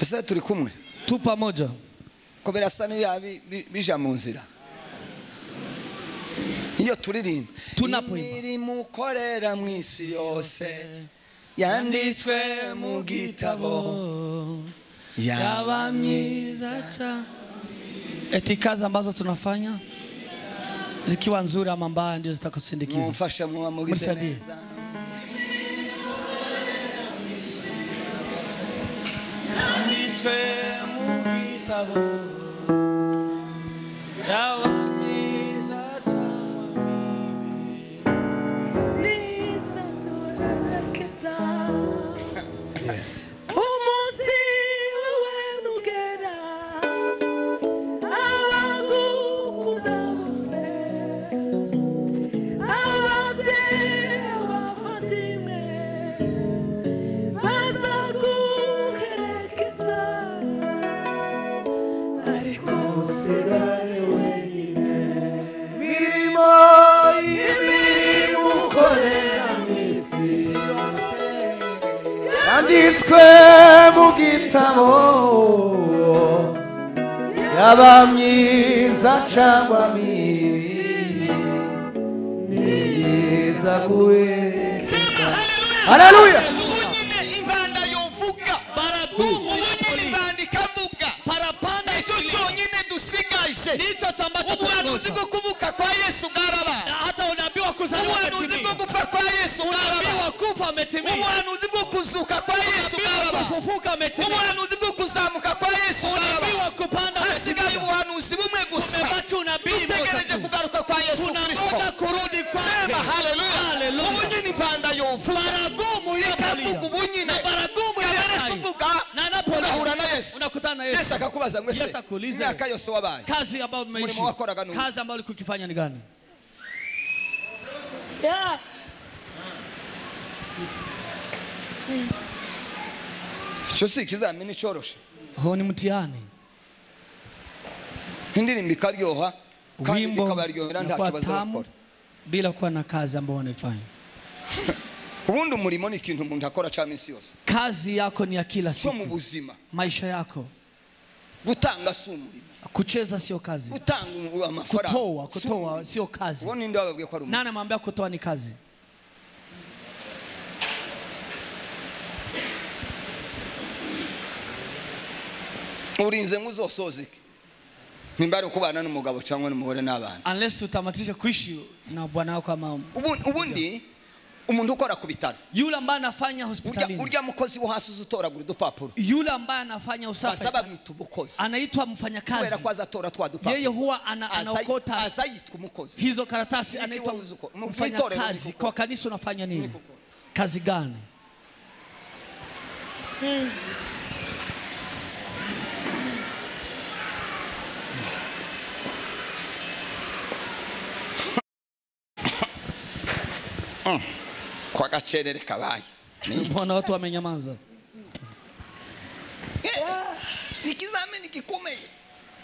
Ese turi kumwe? Tu pamoja. Ko birasa n'iya bija mu nzira. Iyo turirimba tunapoimba, imirimo ukorera mu isi yose yanditswe mu gitabo yaba myiza cyane. Eti kazi ambazo tunafanya zikiwa nzuri ama mbaya ndio zitakusindikiza. Mumfashe mugize neza. Yanditswe mu gitabo yaba myiza cyangwa mibi. Niza duherekeza. Yes. Umunsi wawe nugera, abagukunda bose, ababyeyi, abavandimwe, bazaguherekeza, ariko usigare wenyine. Imirimo imirimo ukorera mu isi yose yanditswe mu gitabo yaba myiza cyangwa mibi, myiza guherekeza. Haleluya. Ubu nyine impanda yovuga, Baragumu ubu nyine inapolia, impanda ikavuga, parapanda icyo ikilia. cyonyine dusigaje Ndicho ambacho ubuhanuzi tunangoja. bwo kuvuka kwa Yesu bwarabaye, Hata unabii wa kuzaliwa ubuhanuzi umetimia, bwo gupfa kwa Yesu unabii bwarabaye, wa kufa umetimia, ubuhanuzi bwo kuzuka kwa Yesu unabii wa bwarabaye, kufufuka umetimia, ubuhanuzi bwo kuzamuka kwa Yesu unabii bwarabaye. wa kupanda Hasigaye umetimia. ubuhanuzi bumwe gusa, Umebaki unabii mmoja dutegereje tu. kugaruka kwa Yesu Kristo. Tunangoja kurudi kwake. Sema haleluya. Haleluya. Ubu nyine impanda yovuga, Baragumu inapolia. ikavuga ubu nyine, Na baragumu yamara inasayi. kuvuga Na anapolia ugahura na Yesu. unakutana na Yesu. Yesu akakubaza ngo Yesu ese akuulize. imyaka yose wabaye Kazi ambayo umeishi, Umurimo wakoraga ni uwuhe? kazi ambayo ulikufanya ni gani? Yeah. Icyo si ikizamini cyoroshe. Huo ni mtihani. Indirimbo ikaryoha kandi Wimbo ikabaryohera nta unakuwa kibazo tamu bakora. bila kuwa na kazi ambayo wanaifanya. Ubundi umurimo ni ikintu umuntu akora cya minsi yose. Kazi yako ni ya kila Cyo mu siku, buzima. maisha yako. Gutanga si umurimo. Kucheza sio kazi, Gutanga amafaranga. kutoa sio kazi. Uwo ninde wababwiye ko ari umurimo? Nani amwambia kutoa ni kazi? Urinze ngo uzosoze iki? Nimba ari ukubana n'umugabo cyangwa n'umugore n'abana. Unless utamatisha kuishi na bwana wako ama Ubundi umuntu ukora ku bitaro, yule ambaye anafanya hospitalini, urya mukozi wo hasi uzotoragura udupapuro, yule ambaye anafanya usafi basaba mwita umukozi, anaitwa kubera mfanyakazi. ko azatora twa dupapuro. Yeye huwa anaokota aza yitwa umukozi. hizo karatasi, anaitwa mfanyakazi. Kwa kanisa unafanya nini? Kazi gani? Kwa gacerere kabaye. Mbona watu wamenyamaza? Ni kizamini gikomeye.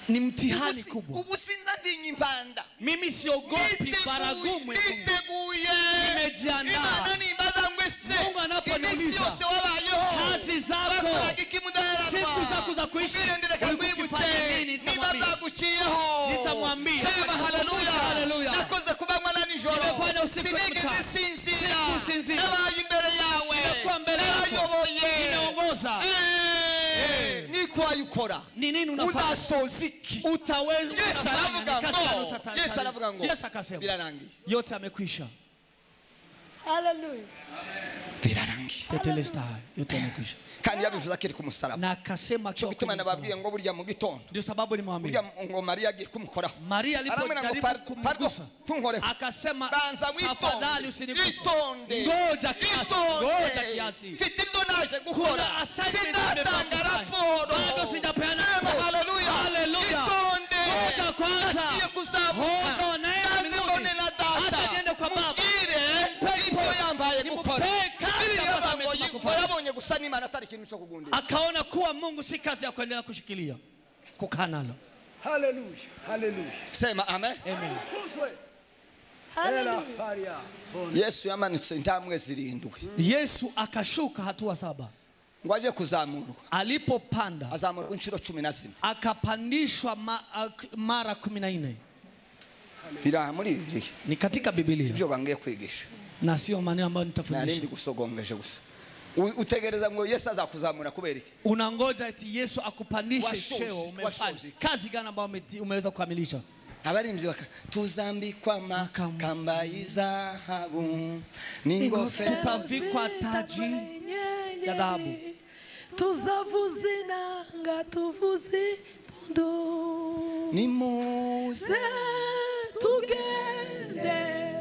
Ni mtihani kubwa. Ubu sinzandinya impanda. Mimi siogopi baragumu. Niteguye. Nimejiandaa. Imana nimbaza ngo ese Mungu anaponiuliza kazi zako, siku zako za kuishi, ulikufanya nini? Nitamwambia. Sema haleluya. Haleluya. Nakoze kubanywa na nijoro. Nimefanya usiku na Sinigeze mchana. sinzira. Sikusinzira. Nabaye imbere yawe. Nimekuwa mbele yako. Narayoboye. Nimeongoza. Ni ukora. Ni nini unafanya? Uzasoza iki? Utaweza. Yesu aravuga ngo. Yesu aravuga ngo. Yesu akasema. Birarangiye. Yote amekwisha. Haleluya. Birarangiye. Tetelestai, yote amekwisha. Kandi yabivuze akiri ku musaraba. Na akasema Cyo akiwa gituma kwenye nababwiye msalaba. ngo burya mu gitondo. Ndio sababu nimwambia. Burya ngo Maria agiye kumukoraho. Maria Aramubwira ngo alipojaribu kumgusa ntunkoreho. akasema Banza witonde. tafadhali usiniguse. Itonde. Ngoja kiasi, ngoja Itonde. kiasi. Mfite ibyo naje gukora. Kuna assignment Sindatanga nimefanya. raporo. Bado sijapeana Sema report. haleluya. Haleluya. Itonde. Ngoja kwanza. Nagiye kuzamuka. Hondo naenda Naze mbinguni. mbone na data. Acha niende kwa baba. Mubwire Nimpe ibyo report. yambaye gukora. Nimpe kazi Bibiliya ambazo ivuga ngo ametuma kufanya. yabonye gusa n'Imana atari ikintu cyo kugundira. Akaona kuwa Mungu si kazi ya kuendelea kushikilia, kukaa nalo. Haleluya. Haleluya. Sema amen. Amen. Haleluya. Yesu yamanutse intambwe 7. Yesu akashuka hatua 7. Ngo aje kuzamurwa. Alipopanda azamurwa inshuro 14. Akapandishwa mara 14. Biraha muri Bibiliya. Ni katika Biblia. Sibyo bangiye kwigisha. Na sio maneno ambayo nitafundisha. Narindi gusogongeje gusa. Utegereza ngo Yesu azakuzamura kubera iki? Unangoja eti Yesu akupandishe cheo, umefanya washoje. kazi gani ambayo umeweza kukamilisha? Abarimvyi baka tuzambikwa makamba y'izahabu n'ingofero Tutavikwa taji ya dhahabu. Tuzavuza inanga tuvuze impundu. Nimuze tugende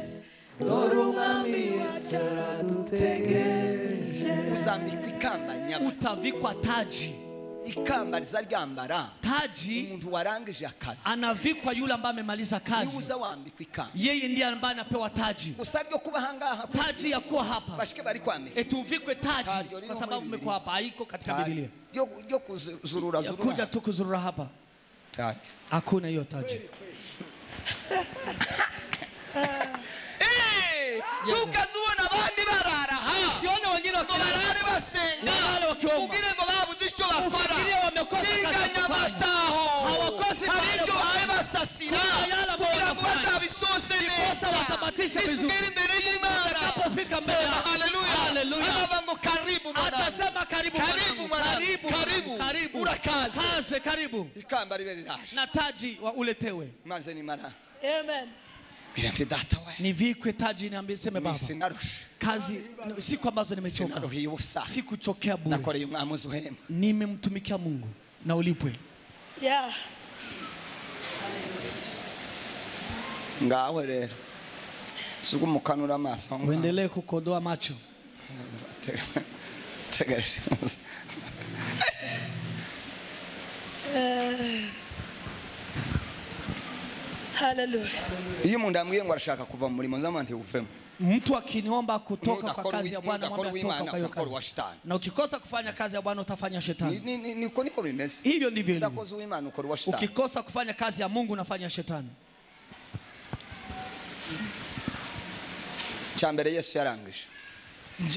dore umwami wacu aradutegereje. Uzambikwa ikamba nyabwo. Utavikwa taji. Ikamba rizaryambara Taji umuntu warangije akazi. anavikwa yule ambaye amemaliza kazi. Niwe uza wambikwa ikamba. Yeye ndiye ambaye anapewa taji. Gusa ryo kuba ahangaha ku isi, Taji ya kuwa hapa. bashike bari kwamika. Eti uvikwe taji Taji riri kwa muri sababu Bibiliya. umekuwa hapa, haiko katika Taji. Biblia. Ryo kuzurura Ya zurura. kuja tu kuzurura hapa. Taji. Hakuna hiyo taji. Tukazubona abandi barara ha. Usione wengine Ngo barare basenga. Walale wakiomba. Ubwire ngo babuze icyo bakora. Ufikirie wamekosa kazi ya Siganya kufanya. amataho. Hawakosi Hari mahali ibyo pa bahe kufanya. basasira. Kuna yale ambayo Kugira ngo wanafanya. bazabisoze Ndiposa neza. watamatishe vizuri. Nitugere imbere y'Imana. Utakapofika mbele Sema yako. haleluya. Haleluya. Aravuga ngo karibu mwanangu. Atasema karibu Karibu mwanangu. mwanangu. Karibu, Karibu. karibu. Urakaze. Kaze karibu. Ikamba ribe riraje. Na taji wa uletewe. Maze nimara. Amen. Bwira nti data we. Nivikwe taji, niambie, seme baba. Sinarushe. Kazi siku ambazo nimechoka. Sinaruhiye ubusa. Sikuchokea bure. Nakoreye umwami uzuhemba. Nimemtumikia Mungu na ulipwe. Yeah. Ngawe rero. Sugu mukanura amaso. Uendelee kukodoa macho. Tegereje. Haleluya. Iyo umuntu ambwiye ngo arashaka kuva mu murimo nzamubwira nti uvemo. Mtu akiniomba kutoka kwa kazi ya Bwana, mwambie toka kwa hiyo kazi. Na ukikosa kufanya kazi ya Bwana utafanya shetani. Niko niko bimeze. Hivyo ndivyo ilivyo. Udakoze uw'Imana ukora uwa shetani. Ukikosa kufanya kazi ya Mungu unafanya shetani. Cha mbere Yesu yarangije.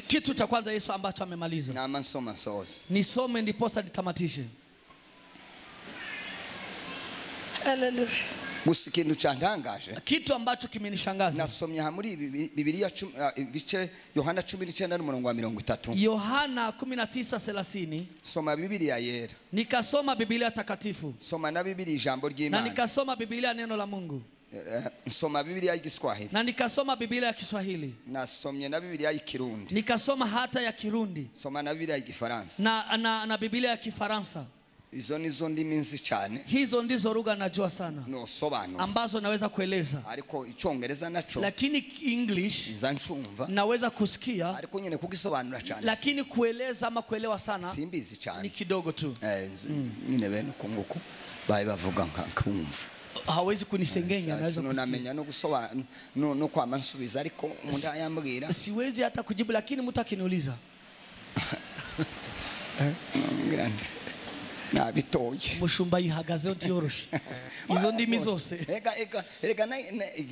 Kitu cha kwanza Yesu ambacho amemaliza. Nama nsoma nsoze. Nisome ndiposa nitamatishe. Haleluya. Gusa ikintu cyantangaje, kitu ambacho kimenishangaza, nasomye aha muri Bibiliya ibice Yohana 19 n'umurongo wa 30. Yohana 19:30. Soma Bibiliya yera. Nikasoma Biblia takatifu. Soma na Bibiliya ijambo ry'Imana. Na nikasoma Biblia neno la Mungu. Soma Biblia y'Igiswahili. Na nikasoma Biblia ya Kiswahili. Nasomye na Biblia y'Ikirundi. Nikasoma hata ya Kirundi. Soma na Biblia y'Igifaransa. Na Biblia ya Kifaransa. Izo nizo ndimi nzi cyane. Hizo ndizo lugha najua sana. No sobanura. Ambazo naweza kueleza. Ariko Icyongereza nacho. Lakini English nza ncumva. Naweza kusikia. Ariko nyine kugisobanura cyane. Lakini kueleza ama kuelewa sana simbizi cyane. Ni kidogo tu. Nyine bene uko nguko bayi bavuga nkumva. Hawezi kunisengenya, naweza kusikia. No gusobanura no kwama nsubiza ariko umuntu ayambwira. Siwezi hata kujibu lakini mtu akiniuliza. Grande. Nabitoye. Mushumba yihagazeho ntiyoroshe. Izo ndimi zose. Ega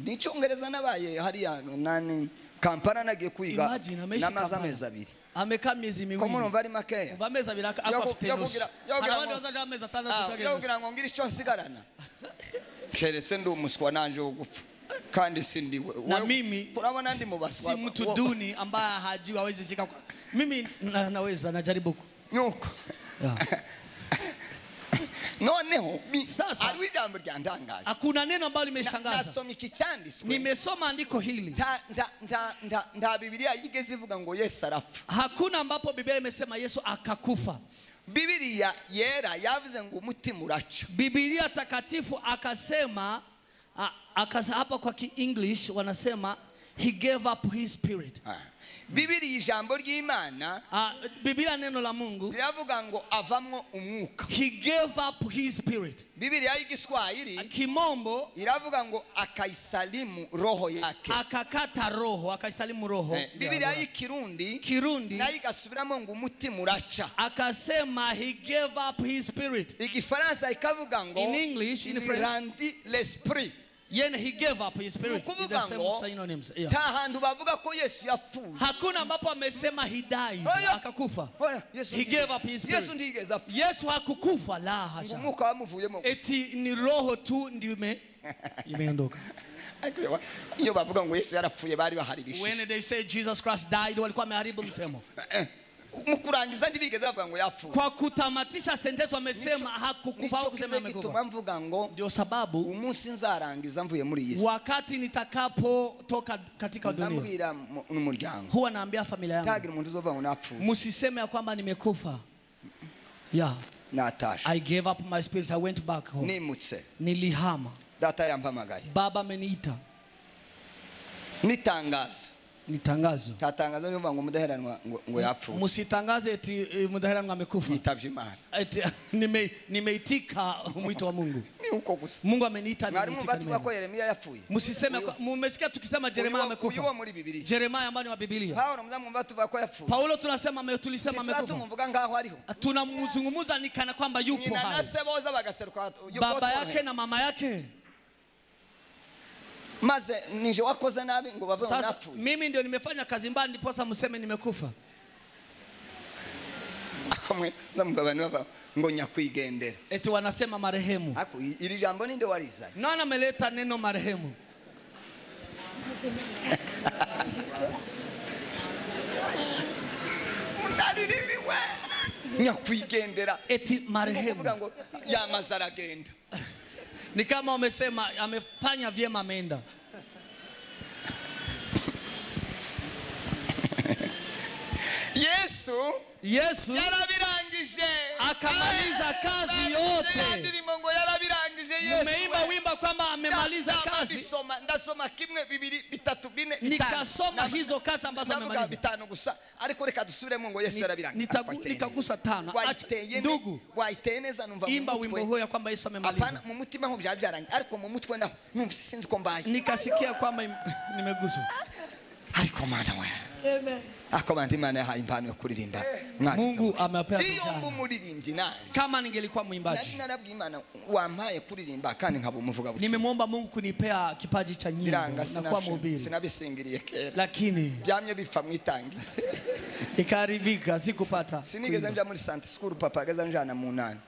n'icyongereza nabaye hariya nani Kampala nagiye kwiga namaze amezi abiri. Amekaa miezi miwili. Ko murumva ari makeya. Umva amezi abiri afite nusu. Abandi bazaje amezi atandatu cyangwa. Yogira ngo ngira icyo nsigarana. Keretse ndi umuswa nanje wo gupfa. Kandi sindiwe. Na mimi urabona ndi mu baswa. Si mtu duni ambaye hajui hawezi shika. Mimi naweza najaribu. Nuko. Noneho sasa ari ijambo ryantangaje. Hakuna neno ambalo limeshangaza. Nasoma iki cyanditswe. Nimesoma andiko hili. Nta Biblia yigeze ivuga ngo Yesu arapfa. Hakuna ambapo Biblia imesema Yesu akakufa. Biblia yera yavuze ngo umutima uraca. Biblia takatifu akasema hapa kwa English wanasema he gave up his spirit. Biblia ijambo ry'Imana, Biblia neno la Mungu riravuga ngo avamwo umwuka. He gave up his spirit. Biblia y'Igiswahili Kimombo iravuga ngo akaisalimu roho yake. Akakata roho, akaisalimu roho. Biblia y'Ikirundi, Kirundi nayo igasubiramo ngo umutima uraca. Akasema he gave up his spirit. Igifaransa ikavuga ngo in English, in French, rendit l'esprit. Yen he gave up his spirit. The same synonyms. Yeah. Hantu bavuga ko Yesu yapfuye. Hakuna ambapo amesema he died, akakufa. He gave up his spirit. Yesu ndigeze apfa. Yesu hakukufa, la hasha. Umwuka wamuvuyemo. Eti ni roho tu ndio imeondoka. Iyo bavuga ngo Yesu yarapfuye bari baharibishije. When they say Jesus Christ died, walikuwa wameharibu msemo. Mukurangiza ndibigeze bavuga ngo yapfuye. Kwa kutamatisha sentensi wamesema hakukufa au kusema amekufa. Gituma mvuga ngo ndio sababu umunsi nzarangiza mvuye muri iyi si. Wakati nitakapo toka katika dunia. Nzambwira n'umuryango. Huwa naambia familia yangu. Tagira umuntu uzova ngo napfuye. Msiseme ya kwamba nimekufa. Yeah. Natasha. I gave up my spirit. I went back home. Nimutse. Nilihama. Data yampamagaye. Baba ameniita. Nitangazo. Ni tangazo. Tatangazo niyo ngo mudaheranwa ngo yapfuye. Msitangaze eti mudaheranwa amekufa. Yitabye Imana. Eti nimeitika mwito wa Mungu. Ni uko gusa. Mungu ameniita nimeitika. Mwari ko Yeremia yapfuye. Msiseme, mmesikia tukisema Yeremia amekufa. Uyu muri Bibiliya. Yeremia ambaye ni wa Biblia. Paulo mzamumva tuvuga ko yapfuye. Paulo tunasema tulisema amekufa. Tumuvuga ngaho ariho. Tunamzungumza ni kana kwamba yupo hai. Nyina se boza bagaseruka. Baba yake na mama yake. Maze nije wakoze nabi ngo bavuge ngo napfuye. Mimi ndio nimefanya kazi mbaya ndiposa mseme nimekufa. Akomwe ndamugabana bava ngo nyakwigendera. Eti wanasema marehemu. Ako iri jambo ninde warizaye? Nani ameleta neno marehemu? Ndaririwe. Nyakwigendera. Eti marehemu. Kuvuga ngo yamaze aragenda. Ni kama wamesema amefanya vyema ameenda. Yesu yarabirangije. Akamaliza kazi yote. Ndirimbo ngo yarabirangije Yesu. Umeimba wimba kwamba amemaliza kazi. Ndasoma kimwe bibiri bitatu bine bitanu. Nikasoma hizo kazi ambazo amemaliza. Bitanu gusa ariko reka dusubiremo ngo Yesu yarabirangije. Nikagusa tano. Ndugu, waiteye neza numva mu mutwe. Imba wimbo huo ya kwamba Yesu amemaliza. Hapana, mu mutima ho byari byarangiye ariko mu mutwe naho numva sinzi ko mbaye. Nikasikia kwamba nimeguswa. Ariko mana we. Amen. Ako Imana yahaye impano yo kuririmba. Mungu amewapea Iyo mba umuririmbyi nanje. Kama ningelikuwa mwimbaji. Nari narabwiye Imana wampaye kuririmba kandi nkaba umuvuga butumwa. Nimemwomba Mungu kunipea kipaji cha nyimbo na kuwa mhubiri. Sinabisingiriye kera. Lakini byamye bipfa mwitangi. Ikaribika sikupata. Sinigeze nja muri Sunday school papa ageza njana mu nani.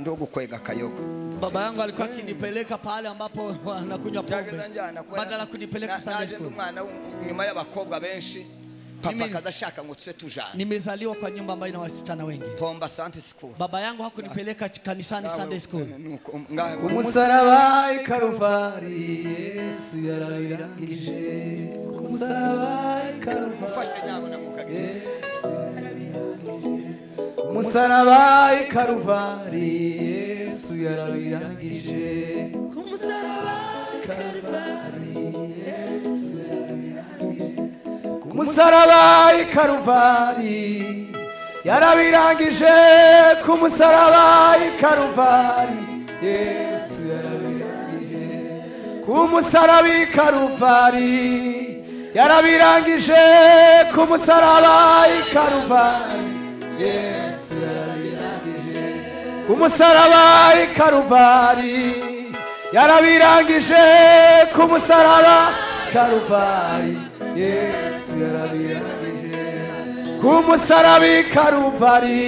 Ndo gukwega kayoga. Baba yangu alikuwa akinipeleka pale ambapo wanakunywa pombe. Badala kunipeleka Sunday school. Umwana nyuma y'abakobwa benshi. Papa kaza shaka ngo tse tujane. Nimezaliwa kwa nyumba ambayo ina wasichana wengi. Pomba Sunday school. Baba yangu hakunipeleka kanisani Sunday school. Umusaraba i Karuvali Yesu yarabirangije. Umusaraba i Karuvali mufashe nyabo namukagira. Yesu yarabirangije. Umusaraba i Karuvali Yesu yarabirangije. Umusaraba i Karuvali Yesu yarabirangije. Umusaraba i Karuvali yarabirangije. Ku musaraba i Karuvali Yesu yarabirangije. Ku musaraba i Karuvali yarabirangije. Ku musaraba i Karuvali Yesu yarabirangije. Ku musaraba i Karuvali yarabirangije. Ku musaraba Karuvali Yesu yarabirangije. Ku musaraba i Karuvali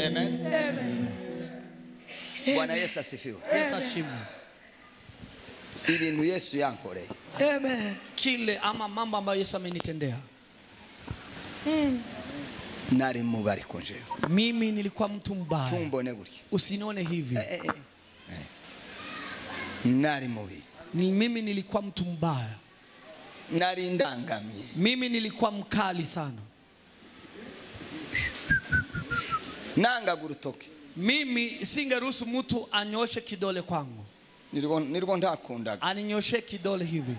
Amen. Bwana Yesu asifiwe. Yesu ashimwe. Ibintu Yesu yankoreye. Amen. Kile ama mambo ambayo Yesu amenitendea. Nari mubi ariko njewe. Mimi nilikuwa mtu mbaya. Tumbone gutya. Usinione hivi. Nari mubi. Ni mimi nilikuwa mtu mbaya. Nari ndangamye. Mimi nilikuwa mkali sana. Nanga gurutoke. Mimi singeruhusu mtu anyoshe kidole kwangu. Nilikuwa ndakundaga. Aninyoshe kidole hivi.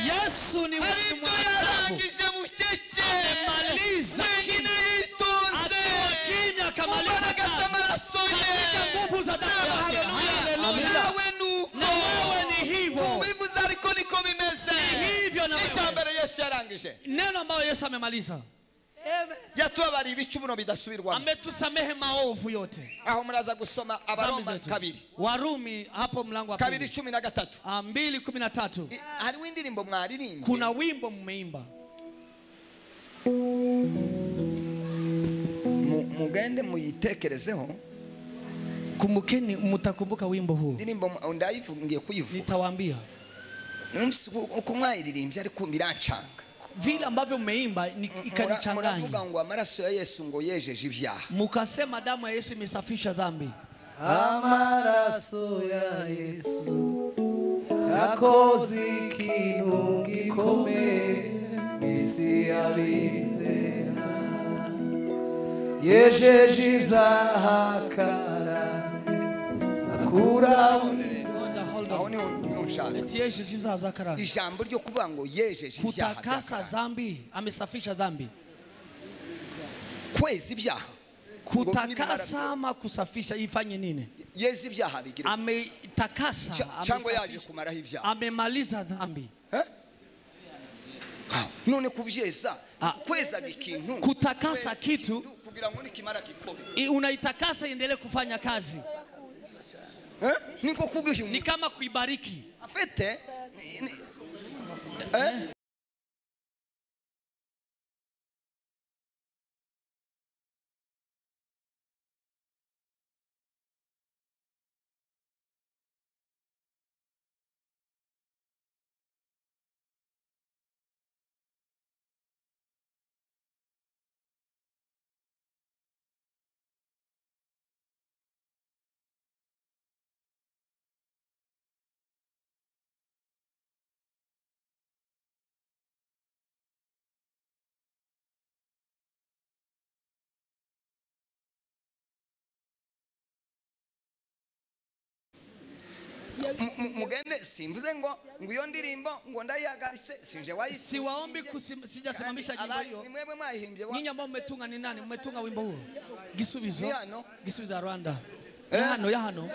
Yesu ni mtu amemaliza kimya, akamaliza kazi katika nguvu za damu yake. Haleluya. Na wewe ni hivyo. Ni hivyo na wewe. Neno ambayo Yesu amemaliza. Yatubabariye ibicumuro bidasubirwamo. Ametusamehe maovu yote. Aho muraza gusoma Abaroma 2. Warumi hapo mlango wa 2:13. 2:13. Hariho indirimbo mwaririmbye. Kuna wimbo mmeimba. Mugende muyitekerezeho. Kumbukeni, mtakumbuka wimbo huu. Indirimbo ndayivugiye kuyivuga. Nitawaambia. Uko mwayiririmbye ariko birancanga. Vile ambavyo mmeimba ikanichanganya. Muravuga ngo amaraso ya Yesu ngo yejeje ibyaha. Mukasema damu ya Yesu imesafisha dhambi. Amaraso ya Yesu yakoze ikintu gikomeye isi y'abizera. Yejeje ibyaha akura. Aho niho nshaka. Yejeje ibyaha by'akarande. Ijambo ryo kuvuga ngo yejeje ibyaha. Kutakasa dhambi, amesafisha dhambi. Kweza ibyaha. Kutakasa ama kusafisha ifanye nini? Yeza ibyaha bigira. Ametakasa, cyangwa yaje kumaraho ibyaha. Amemaliza dhambi. None kubyeza, kweza ikintu. Kutakasa kitu kugira ngo nikimara gikore. Unaitakasa iendelee kufanya kazi. Niko kuguha ni kama kuibariki. Afete Mugende simvuze ngo ngo iyo ndirimbo ngo ndayihagaritse sinje wayi. Siwaombi, sijasimamisha nyimbo hiyo. Ni mwebwe mwayihimbye. Nyinyi ambao mmetunga ni nani? Mmetunga wimbo huo? Gisubizo. Gisubizo ya Rwanda. Ya hano.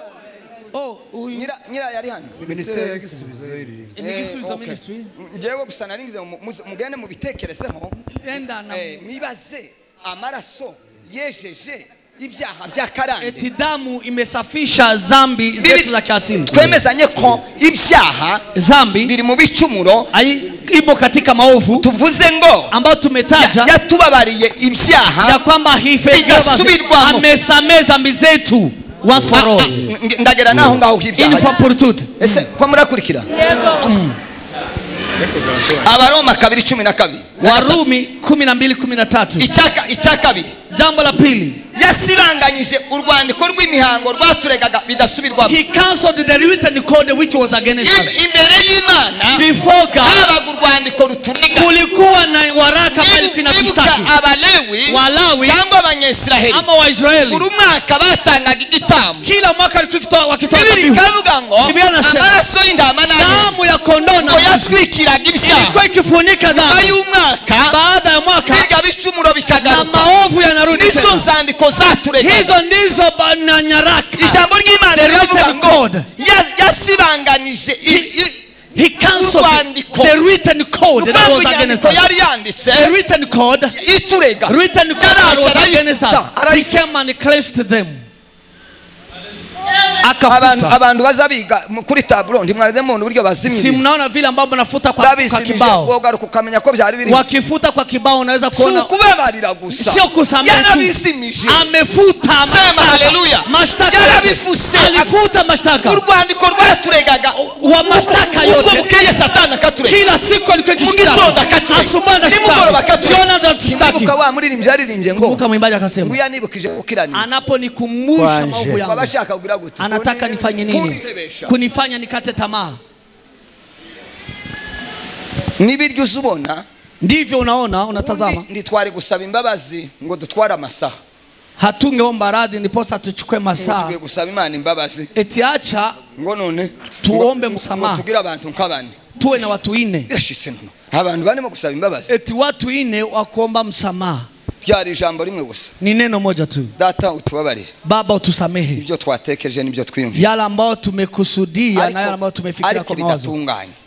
Oh, huyu nyira yari hano. Ministeri ya Gisubizo iri. Ni Gisubizo ministry. Njewe gusa naringize mugende mubitekerezeho. Enda na mwibaze amaraso yejeje ibyaha bya karande. Eti damu imesafisha zambi zetu za kiasili. Twemezanye ko ibyaha zambi biri mu bicumuro ipo katika maovu. Tuvuze ngo ambao tumetaja yatubabariye ibyaha ya kwamba bigasubirwamo, amesamehe dhambi zetu once for all. Ndagera naho ngaho ibyaha in for tout. Ese ko murakurikira? Yego. Abaroma 2:12. Warumi 12:13. Icya kabiri. Jambo la pili. Yasibanganyije urwandiko rw'imihango rwaturegaga bidasubirwamo. He cancelled the written code which was against us. Imbere y'Imana before God habaga urwandiko ruturega. Kulikuwa na waraka bali kinatushtaki. Abalewi, Walawi cyangwa Abanyisiraheli ama Waisraeli buri mwaka batangaga igitambo. Kila mwaka walikuwa wakitoa dhabihu. Biblia ikavuga ngo amaraso y'intama damu ya kondoo na yatwikiraga ibyaha. Ilikuwa ikifunika dhambi. Y'umwaka baada ya mwaka birya bicumuro bikagaruka na maovu yanarudi. Nizo nzandiko zaturega. Hizo ndizo na nyaraka. Ijambo ry'Imana riravuga ngo yasibanganije He cancelled the written code that was against us. The written code, written code that was against us. He came and cleansed them. Akafuta. Abantu bazabiga kuri tableau ntimwaze mu buryo bazimije. Si mnaona vile ambavyo nafuta kwa kibao. Wogaruka ukamenya ko byari biri. Wakifuta kwa kibao unaweza kuona. Si kubabarira gusa. Sio kusamehe. Yarabizimije. Amefuta. Sema haleluya. Mashtaka. Yarabifuse. Alifuta mashtaka. Urwandiko rwaturegaga wa mashtaka yote. Uko bukeye Satani akaturega. Kila siku alikuwa akishtaki. Mu gitondo akaturega. Asubuhi anashtaki. Nimugoroba akaturega. Jioni anashtaki. Kumbuka wa muririmbyi yaririmbye ngo. Kumbuka mwimbaji akasema. Nguya nibukije gukiranira. Anaponikumbusha maovu yangu. Abashaka kugira gute? Anataka nifanye nini? Kunifanya nikate tamaa. Nibiryo uzubona ndivyo unaona, unatazama. Nditwari gusaba imbabazi ngo dutware amasaha. Hatungeomba radhi ndiposa tuchukue masaa. Tugiye gusaba Imana imbabazi. Eti acha ngo none tuombe msamaha. Tugira abantu nk'abane. Tuwe na watu ine. Yashitse none. Abantu bane mu gusaba imbabazi. Eti watu ine wakuomba msamaha. Byari ijambo rimwe gusa. Ni neno moja tu. Data utubabarire. Baba utusamehe. Ibyo twatekereje nibyo twiyumviye. Yale ambayo tumekusudia na yale ambayo tumefikiria kwa mawazo.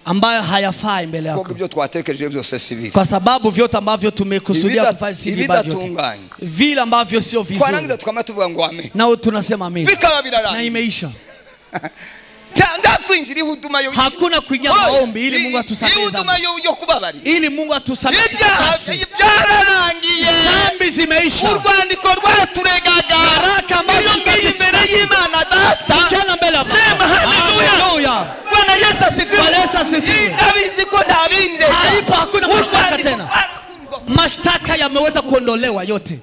Ambayo hayafai mbele yako. Kwa ibyo twatekereje byose si bibi. Kwa sababu vyote ambavyo tumekusudia kufanya si vibaya vyote. Vile ambavyo sio vizuri. Twarangiza tukama tuvuga ngo amen. Na tunasema amen. Bikaba birarangiye. Na imeisha. Ndakwinjira ihuduma yo. Hakuna kuingia maombi ili Mungu atusamehe. Ihuduma yo kubabarira. Ili Mungu atusamehe. Byararangiye. Zambi zimeisha. Urwandiko rwaturegaga. Baraka ambazo imbere y'Imana data. Mchana mbele ya Baba. Sema haleluya. Bwana Yesu asifiwe. Bwana Yesu asifiwe. Ndabizi ko ndabindeka. Haipo, hakuna mashtaka tena. Mashtaka yameweza kuondolewa yote.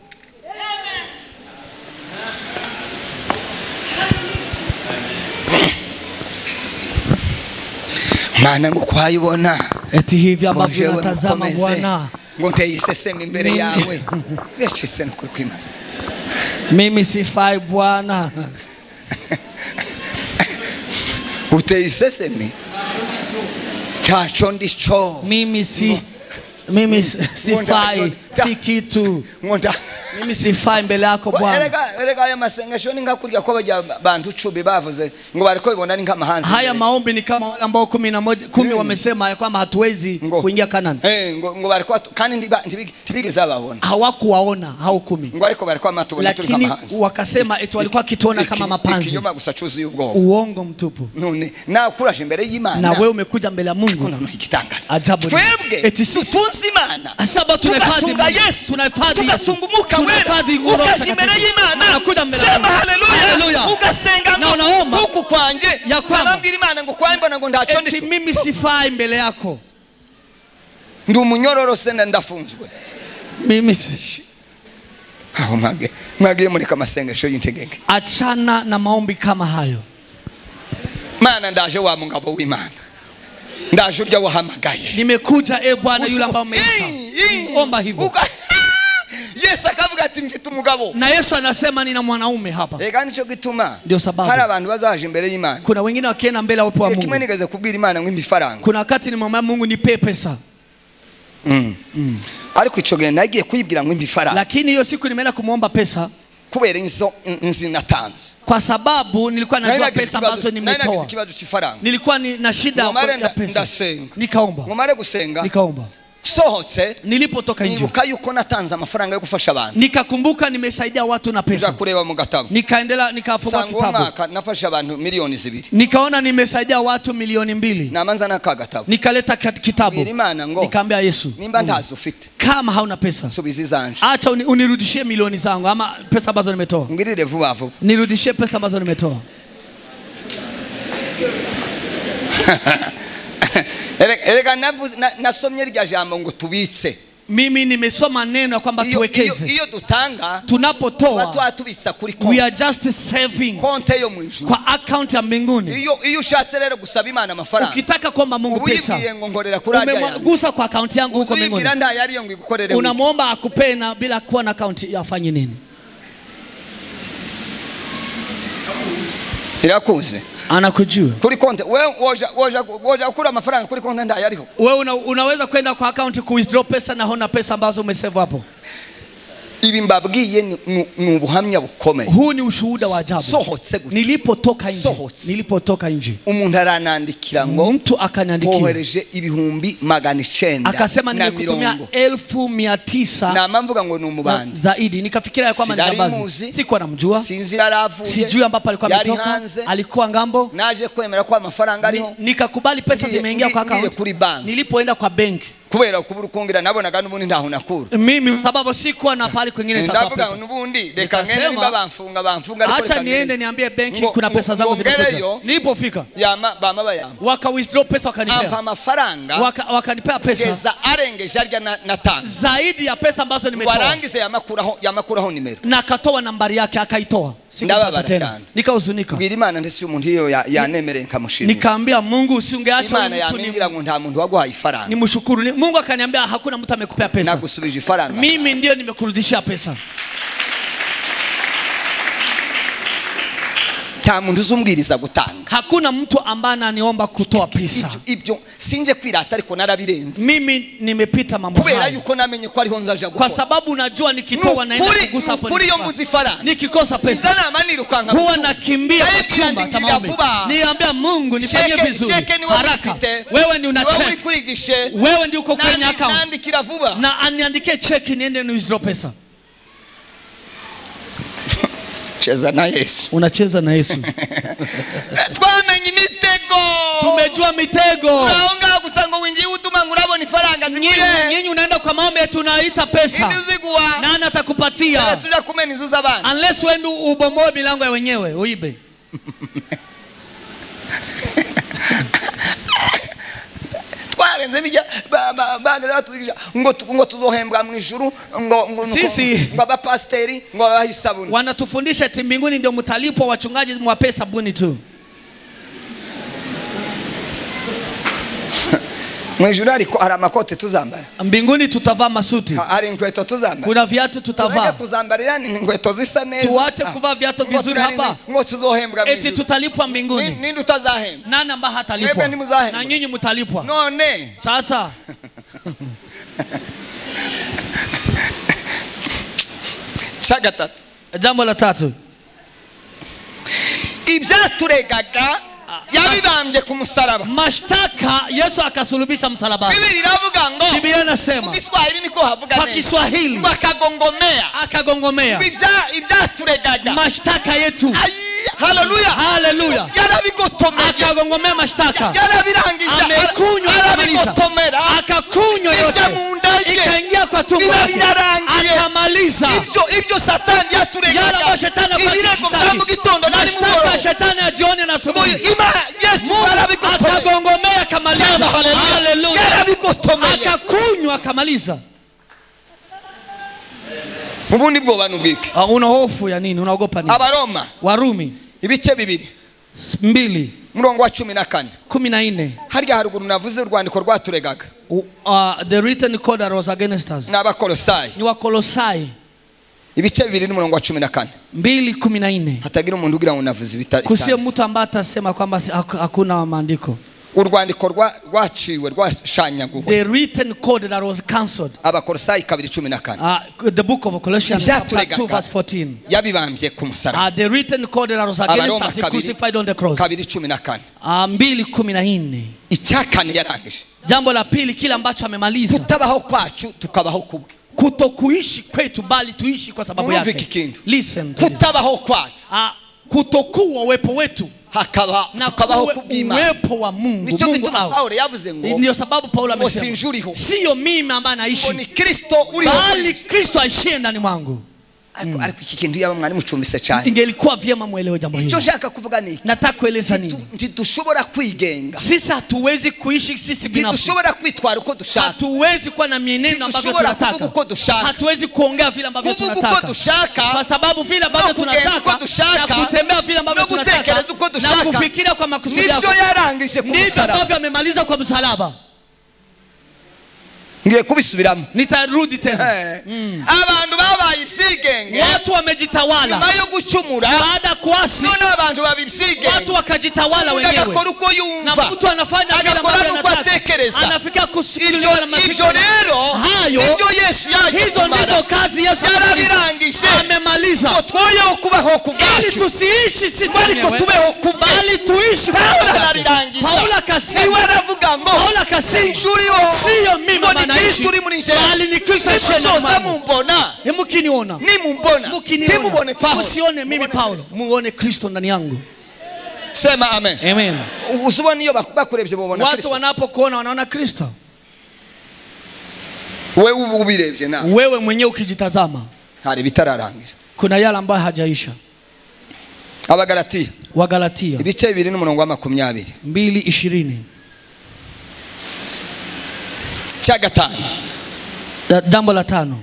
Mana ngo kwayibona. Eti hivi ambavyo natazama Bwana. Ngo nteyiseseme imbere yawe. Yashise no kwimana. Mimi sifai Bwana. Uteyiseseme. Tacho ndicho. Mimi sifai, si kitu. Mimi sifai mbele yako Bwana. Erega aya masengesho ni ngakurya ko bajya bantu 10 bavuze ngo bariko bibona ni nk'amahanzi. Haya maombi ni kama wale ambao 10 wamesema ya kwamba hatuwezi kuingia Kanani. Ngo bariko kandi ntibigeze babona. Hawakuwaona hao 10. Ngo ariko bariko amatubona turi kama hanzi. Lakini wakasema eti walikuwa kituona kama mapanzi. Ikinyoma gusa cuzuye ubwoba. Uongo mtupu. None na kuraje imbere y'Imana. Na wewe umekuja mbele ya Mungu. Kuna igitangaza. Ajabu. Twebwe eti sisi tutunze Imana. Asaba tunahifadhi Yesu, tunahifadhi Yesu. Tugasunga Tunahifadhi ukaje imbere y'Imana. Sema haleluya. Ugasenga na unaomba huku kwanje ya kwamba nabwira Imana ngo kwambona ngo ndacho ndicho. Eti mimi sifai mbele yako. Ndi umunyororo senda ndafunzwe. Mimi si aho mwage mureka amasengesho y'integeke. Achana na maombi kama hayo. Mana ndaje wa mugabo w'Imana. Ndaje urya wahamagaye. Nimekuja e Bwana yule ambaye umeita. Omba hivyo. Yesu akavuga ati mfite umugabo. Na Yesu anasema nina mwanaume hapa. Ega nico gituma. Ndio sababu hari abantu bazaje imbere y'Imana. Kuna wengine wakienda mbele ya uwepo wa Mungu. Kimwe nigeze kubwira Imana ngo imifaranga. Kuna wakati nimemwambia Mungu nipe pesa. Ariko ico gihe nagiye kwibwira ngo imifaranga. Lakini hiyo siku nimeenda kumuomba pesa kubera inzo nzinatanze. Kwa sababu nilikuwa najua pesa ambazo nimetoa. Nilikuwa na shida ya pesa. Nikaomba. Ngomare gusenga. Nikaomba. Sohotse nilipotoka nje. Nibuka yuko natanze amafaranga yo gufasha abantu. Nikakumbuka nimesaidia watu na pesa. Nja kureba mu gatabo. Nikaendelea nikafungua kitabu. Nafasha abantu milioni 2. Nikaona nimesaidia watu milioni 2. Namanza nakagatabo. Nikaleta kitabu. Nikaambia Yesu, nimba ntazo ufite. Kama hauna pesa, subiza izanje. Acha unirudishie milioni zangu ama pesa ambazo nimetoa. Ngirire vuba vuba. Nirudishie pesa ambazo nimetoa. Erega nasomye rya jambo ngo tubitse. Mimi nimesoma neno kwamba tuwekeze. Iyo dutanga, tunapotoa, tubitsa kuri konti. We are just saving. Konti yo mu ijuru. Kwa account ya mbinguni. Iyo ushatse rero gusaba Imana amafaranga. Ukitaka kuomba Mungu pesa, ubibwiye ngo ngorera kuri ajya yanjye. Umegusa kwa account yangu huko mbinguni. Ubibwira ndayari ngo igukorere. Unamuomba akupe na bila kuwa na account afanye nini? Irakuze. Anakujua. Kuri konti wewe woja ukura amafaranga kuri konti ndayariho. Wewe unaweza kwenda kwa account ku withdraw pesa na hona pesa ambazo umesave hapo. Ibi mbabwiye ni ubuhamya bukomeye. Huu ni ushuhuda wa ajabu. Sohotse gutya. Nilipotoka nje. Nilipotoka nje. Umuntu aranandikira ngo mtu akaniandikia. Kohereje 900,000. Akasema nimekutumia 900,000. Na mamvuga ngo ni umubandi. Zaidi nikafikiria ya kwamba ni jambazi. Sikuwa namjua. Sinzi yaravuye. Sijui ambapo alikuwa ametoka. Alikuwa ngambo. Naje kwemera kwa amafaranga ariho. Nikakubali pesa zimeingia kwa account. Nilipoenda kwa benki. Kubera kubura ukongera nabonaga n'ubundi ntaho nakura. Mimi sababu sikuwa na pale kwingine nitatoa pesa. Ndavuga n'ubundi reka ngende niba bamfunga ariko acha niende niambie benki kuna pesa zangu zimekuja. Nilipofika bama bayamba. Waka withdraw pesa wakanipea. Ampa amafaranga. Wakanipea pesa. Kugeza arengeje arya natanga. Zaidi ya pesa ambazo nimetoa. Warangize yamakuraho nimero. Na akatoa nambari yake akaitoa. Ndababara cyane. Nikahuzunika. Bwira Imana ndetse umuntu iyo yanemereye nkamushimira. Nikaambia Mungu usingeacha Imana yambwira ngo nta muntu waguhaye ifaranga. Nimshukuru. Mungu akaniambia hakuna mtu amekupea pesa. Nagusubije ifaranga. Mimi ndio nimekurudishia pesa. Nta muntu uzumbwiriza gutanga. Hakuna mtu ambaye ananiomba kutoa pesa. Ibyo sinje kwirata ariko narabirenze. Mimi nimepita mambo haya. Kubera yuko namenye ko ariho nzaja gukora. Kwa sababu najua nikitoa naenda kugusa hapo. Kuri yo mbuzi ifaranga. Nikikosa pesa. Nzana manirukanka. Huwa nakimbia kwa chumba cha maombi. Niambia Mungu nifanyie vizuri. Haraka. Wewe ni una check. Wewe ndio uko kwenye account. Naandikira vuba. Na aniandikie check niende ni withdraw pesa. Cheza na Yesu. Unacheza na Yesu. Twamenye imitego. Tumejua mitego. Unaonga gusa ngo winjiye utuma ngo urabona ifaranga ziguye. Nyinyi unaenda kwa maombi tunaita pesa. Indizigwa. Nani atakupatia? Tuja kumena inzu z'abandi. Unless wewe ubomoe milango ya wenyewe, uibe. Twarenze bijya bagaza batwigisha ngo tuzohembwa mu ijuru ngo sisi ngo abapasteri ngo abaha isabuni. Wanatufundisha eti mbinguni ndio mtalipwa, wachungaji mwape sabuni tu. Mu ijuru ariko hari amakote tuzambara. Mbinguni tutavaa masuti. Hari inkweto tuzambara. Kuna viatu tutavaa. Tureke kuzambarira inkweto zisa neza. Tuache kuvaa viatu vizuri hapa. Ngo tuzohembwa mu ijuru. Eti tutalipwa mbinguni. Nindi utazahembwa? Nani ambaye hatalipwa? Na nyinyi mtalipwa. None. Sasa. Cha gatatu. Jambo la tatu. Ibyaturegaga yabibambye ku musaraba. Mashtaka Yesu akasulubisha msalabani. Biblia inavuga ngo. Biblia inasema. Mu Kiswahili niko havuga neza. Kwa Kiswahili. Akagongomea. Akagongomea. Ibyaturegaga. Mashtaka yetu. Haleluya. Haleluya. Yarabigotomeye. Akagongomea mashtaka. Yarabirangije. Amekunywa akamaliza. Akakunywa yote. Ikaingia kwa tumbo lake. Akamaliza. Ibyo Satani yaturegaga. Yale ambayo shetani Ibirego vya mu gitondo na nimugoroba. Mashtaka shetani ya jioni na asubuhi. Yesu akagongomea akamaliza. Haleluya. Akakunywa akamaliza. Ubundi bwoba nubwike. Una hofu ya nini? Unaogopa nini? Abaroma. Warumi. Ibice 2. 2. Murongo wa 14. 14. Harya haruguru navuze urwandiko rwaturegaga. The written code that was against us. N'Abakolosai. Ni Wakolosai. Ibice 2 n'umurongo wa 14. 2:14. Hatagira umuntu ugira ngo navuze ibitari. Kusiye mtu ambaye atasema kwamba hakuna maandiko. Urwandiko rwaciwe rwashanyaguwe. The written code that was cancelled. Abakolosayi 2:14. The book of Colossians chapter 2 verse 14. Yabibambye ku musaraba. The written code that was against us crucified on the cross. 2:14. 2:14. Icyakane yarangije. Jambo la pili kile ambacho amemaliza. Kutabaho kwacu tukabaho kubwe. Kutokuishi kwetu bali tuishi kwa sababu yake. Listen. Kutabaho kwacu. Kutokuwa uwepo wetu hakaba tukabaho kubw'Imana. Uwepo wa Mungu. Mungu Paulo yavuze ngo ndio sababu Paulo amesema sio mimi ambaye naishi, ni Kristo uriho, bali Kristo aishie ndani mwangu. Ariko iki kintu yaba mwari mucumbise cyane. Ingelikuwa vyema muelewe jambo hili. Icyo nshaka kuvuga ni nataka kueleza nini? Ntitushobora kwigenga. Sisi hatuwezi kuishi sisi binafsi. Ntitushobora kwitwara uko dushaka. Hatuwezi kuwa na mienendo ambavyo tunataka. Uko dushaka. Hatuwezi kuongea vile ambavyo tunataka. Kuvuga uko dushaka. Kwa sababu vile ambavyo tunataka na kutembea vile ambavyo tunataka na kufikiria kwa makusudi yako. Nibyo yarangije ku musaraba. Ndivyo ambavyo amemaliza kwa msalaba. Ngiye kubisubiramo. Nitarudi tena. Abantu babaye ibsigenge. Watu wamejitawala. Nyuma yo gucumura. Baada kuasi. None abantu babibsigenge. Watu wakajitawala wenyewe. Agakora uko yumva. Na mtu anafanya vile ambavyo anataka. Anafikia kusikiliza na mafikira. Ibyo rero hayo ibyo Yesu yaje. Hizo ndizo kazi Yesu yarabirangije. Amemaliza. Ngo twoye kubaho kubwacu. Ili tusiishi sisi wenyewe. Tubeho kubwe. Bali tuishi. Paulo arabirangiza. Paulo akasema. Niwe aravuga ngo. Paulo akasema. Sio mimi naishi, bali ni Kristo aishie ndani mwangu. Mkiniona, nimubone Paulo, usione mimi Paulo, muone Kristo ndani yangu. Sema amen. Amen. Usubona iyo bakurebye bobona Kristo. Watu wanapokuona wanaona Kristo. Wewe ubirebye na wewe mwenyewe ukijitazama, hari bitararangira. Kuna yale ambayo hajaisha. Abagalatia. Wagalatia. Ibice 2 n'umurongo wa 20. 2:20. Cya gatanu. Jambo la tano.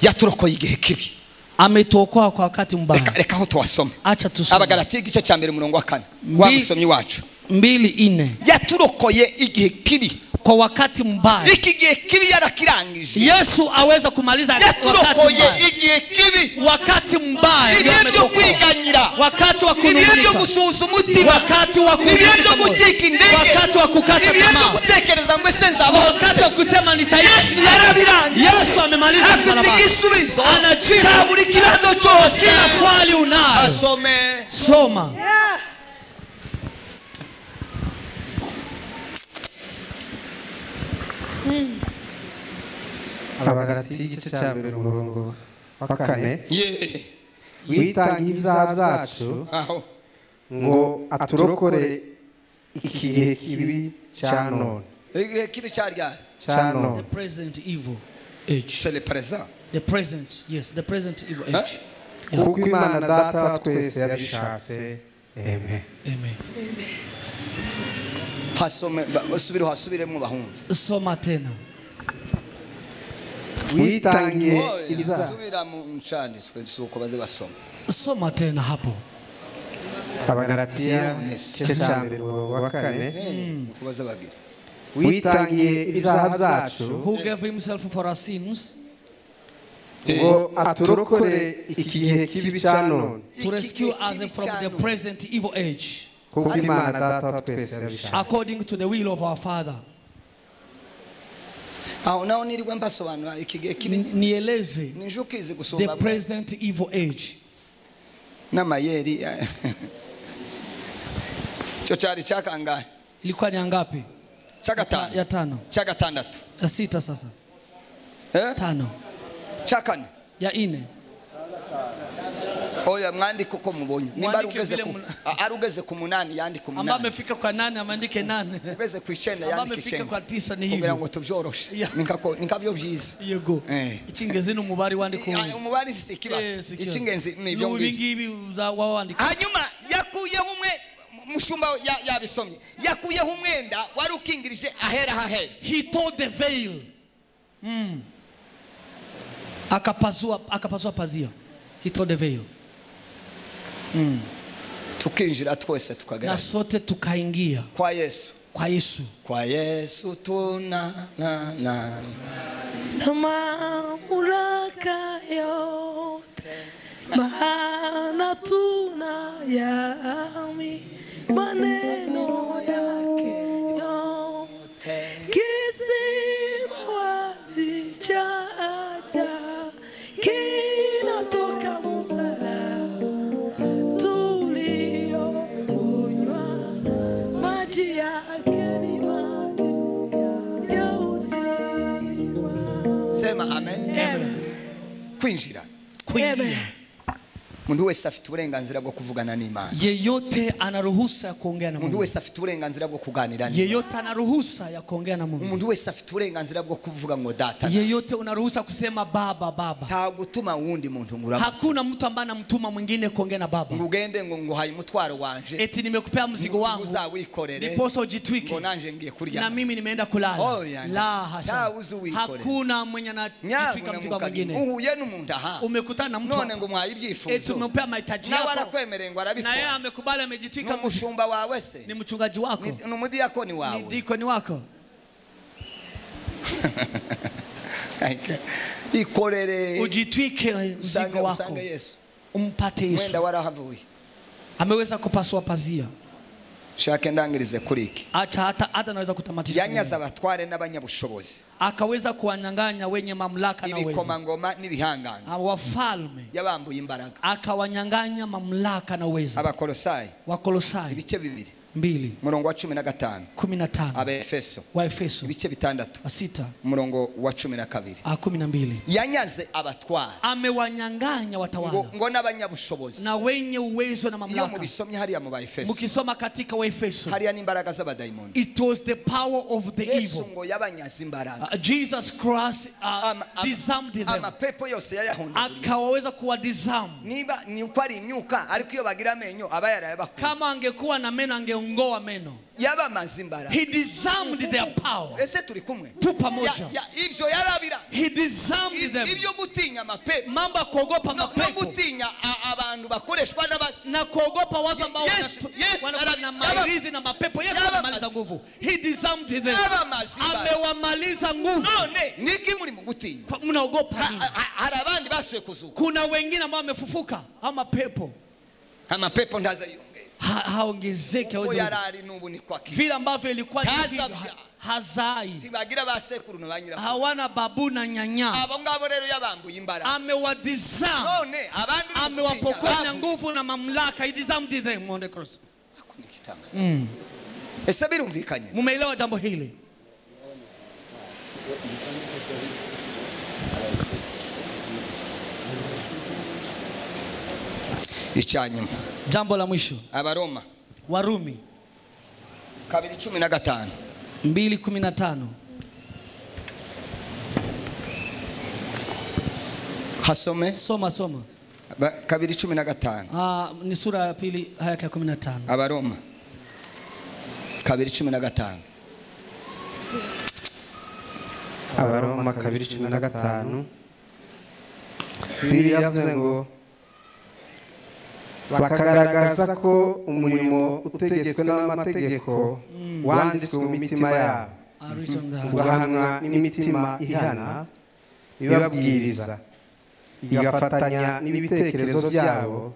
Yaturokoye igihe kibi. Ametuokoa kwa wakati mbaya. Reka aho tuwasome. Acha tusome. Abagalatia igice cya mbere umurongo wa 4. Wa musomyi wacu. 2:4. Yaturokoye igihe kibi. Kwa wakati mbaya. Iki gihe kibi yarakirangije. Yesu aweza kumaliza wakati mbaya. Igihe kibi. Wakati mbaya. Ibihe byo kwiganyira. Wakati wa kunung'unika. Ibihe byo gusuhuza umutima. Wakati wa ibihe byo gucika intege. Wakati wa kukata tamaa. Ibihe byo gutekereza ngo ese nzabaho. Wakati wa kusema nitaishi. Yesu yarabirangije. Yesu amemaliza msalaba. Afite igisubizo. Anajibu cya buri kibazo cyose. Kila swali unayo. Asome. Soma. Abagalatiya igice cya mbere umurongo wa 4. Witangiye ibyaha byacu ngo aturokore iki gihe kibi cya none. Igihe kibi cya ryari? Cya none. The present evil age. C'est le présent. The present, yes, the present evil age. Kuko Imana Data twese yabishatse. Amen. Amen. Hasome, basubire hasubiremo bahumva. Soma tena. Witangiye ibyaha. Subira mu ncanditswe suko baze basoma. Soma tena hapo. Abagalatiya igice cya mbere umurongo wa 4. Uko baze bagira. Witangiye ibyaha byacu. Who gave himself for our sins? Ngo aturokore iki gihe kibi cya none. To rescue us from the present evil age. Kuko Imana Data twese yabishatse. According to the will of our Father. Aho naho nirirwe mbasobanura iki gihe kibi. Nieleze. Ninjukize gusumba. The present evil age. N'amayeri. Cyo cyari cyakangahe? Ilikuwa ni ngapi? Cya gatanu. Ya tano. Cya gatandatu. Ya sita sasa. Tano. Cya kane. Ya ine. Oya mwandike uko mubonye. Nimba arugeze ku 8 yandike 8. Amba amefika kwa 8 amandike 8. Ugeze ku 9 yandike 9. Amba amefika kwa 9 ni hivyo. Kugira ngo tubyoroshe. Nikabyo byiza. Yego. Icyingenzi ni umubare wandika. Umubare si ikibazo. Icyingenzi ni ibyo ngibyo. Ngibi wandika. Hanyuma yakuyeho umwe mushumba yabisomye. Yakuyeho umwenda wari ukingirije ahera hahera. He tore the veil. Akapasua pazia. He tore the veil. Tukinjira twese tukagera. Na sote tukaingia. Kwa Yesu. Kwa Yesu. Kwa Yesu tuna na na. Mamlaka yote. Maana tunayaamini maneno yake yote, kisima wazi cha ajabu kinatoka msalaba, tuliokunywa maji yake ni maji ya uzima. Sema amen. Amen. Kwinjira. Kuingia. Umuntu wese afite uburenganzira bwo kuvugana n'Imana. Yeyote ana ruhusa ya kuongea na Umuntu Mungu. wese afite uburenganzira bwo kuganira n'Imana. Yeyote ana ruhusa ya kuongea na Mungu. Umuntu wese afite uburenganzira bwo kuvuga ngo data. Yeyote una ruhusa kusema baba baba. Nta gutuma wundi muntu ngura. Hakuna mtu ambaye anamtuma mwingine kuongea na baba. Ngo ugende ngo nguhaye umutwaro wanje. Eti nimekupea mzigo wangu. Uzawikorere. Ndiposa ujitwike. Ngo nanje ngiye kurya. Na mimi nimeenda kulala. Oh, yani. La hasha. Hakuna mwenye anajitwika mzigo mwingine. Uhuye n'umuntu aha. Umekutana na mtu. None ngo mwaye ibyifuzo. Eti umempea mahitaji Nawe yako. arakwemereye ngo arabitwara. Na yeye amekubali amejitwika. N'umushumba wawe se. Ni mchungaji wako. Ni umudiakoni wawe. Ni dikoni wako. Ikorere. Ujitwike mzigo wako. Usange Yesu. Umpate Yesu. Mwenda warahavuye. Ameweza kupasua pazia. Shake ndangirize kuri iki. Acha hata naweza kutamatisha. Yanyaza abatware n'abanyabushobozi. Akaweza kuwanyang'anya wenye mamlaka na uwezo. Ibikomangoma n'ibihanganga. Wafalme. Yabambuye imbaraga. Akawanyang'anya mamlaka na uwezo. Abakolosai. Wakolosai. Ibice bibiri. 2. Murongo wa 15. 15. Abaefeso. Waefeso. Ibice 6. 6. Murongo wa 12. 12. Yanyaze abatware. Amewanyang'anya watawala. Ngo n'abanyabushobozi. Na wenye uwezo na mamlaka. Iyo mubisomye hariya mu Baefeso. Mukisoma katika Waefeso. Hariya n'imbaraga z'abadaimoni. It was the power of the Yesu evil. ngo yabanyaze imbaraga. Jesus Christ disarmed them. Amapepo yose yayahondaguriye. Akaweza kuwa disarm. Niba ni uko ari imyuka ariko iyo bagira amenyo aba yarayabakuye. Kama angekuwa na meno angeongoa meno. Yabamaze imbaraga. He disarmed their power. Ese turi kumwe? Tu pamoja. Ibyo yarabira. He disarmed them. Ibyo gutinya mapepo. Mambo ya kuogopa mapepo. No gutinya abantu bakoreshwa n'abazi. Na kuogopa watu ambao wanakuwa na mairithi na mapepo. Yesu alimaliza nguvu. He disarmed them. Amewamaliza nguvu. None niki muri mu gutinya? Mnaogopa nini? Hari abandi basuye kuzuka. Kuna wengine ambao wamefufuka ama pepo. Amapepo ntazayongera. Haongezeke uko yarari n'ubu ni kwaki. Vile ambavyo ilikuwa hazai. Tibagira basekuru no banyira. Hawana babu na nyanya. Abo ngabo rero yabambuye imbaraga. Amewadisarm. None abandi amewapokonya nguvu na mamlaka. He disarmed them on the cross. Ese birumvikanye? Mumeelewa jambo hili? Icyanyuma. Jambo la mwisho. Abaroma. Warumi. 2:15. 2:15. Hasome. Soma soma. 2:15. Ni sura ya pili aya ya 15. Abaroma. 2:15. Abaroma 2:15. Bibiliya yavuze ngo bakagaragaza ko umurimo utegetswe n'amategeko wanditswe mu mitima yabo, ugahanwa n'imitima ihana ibabwiriza, igafatanya n'ibitekerezo byabo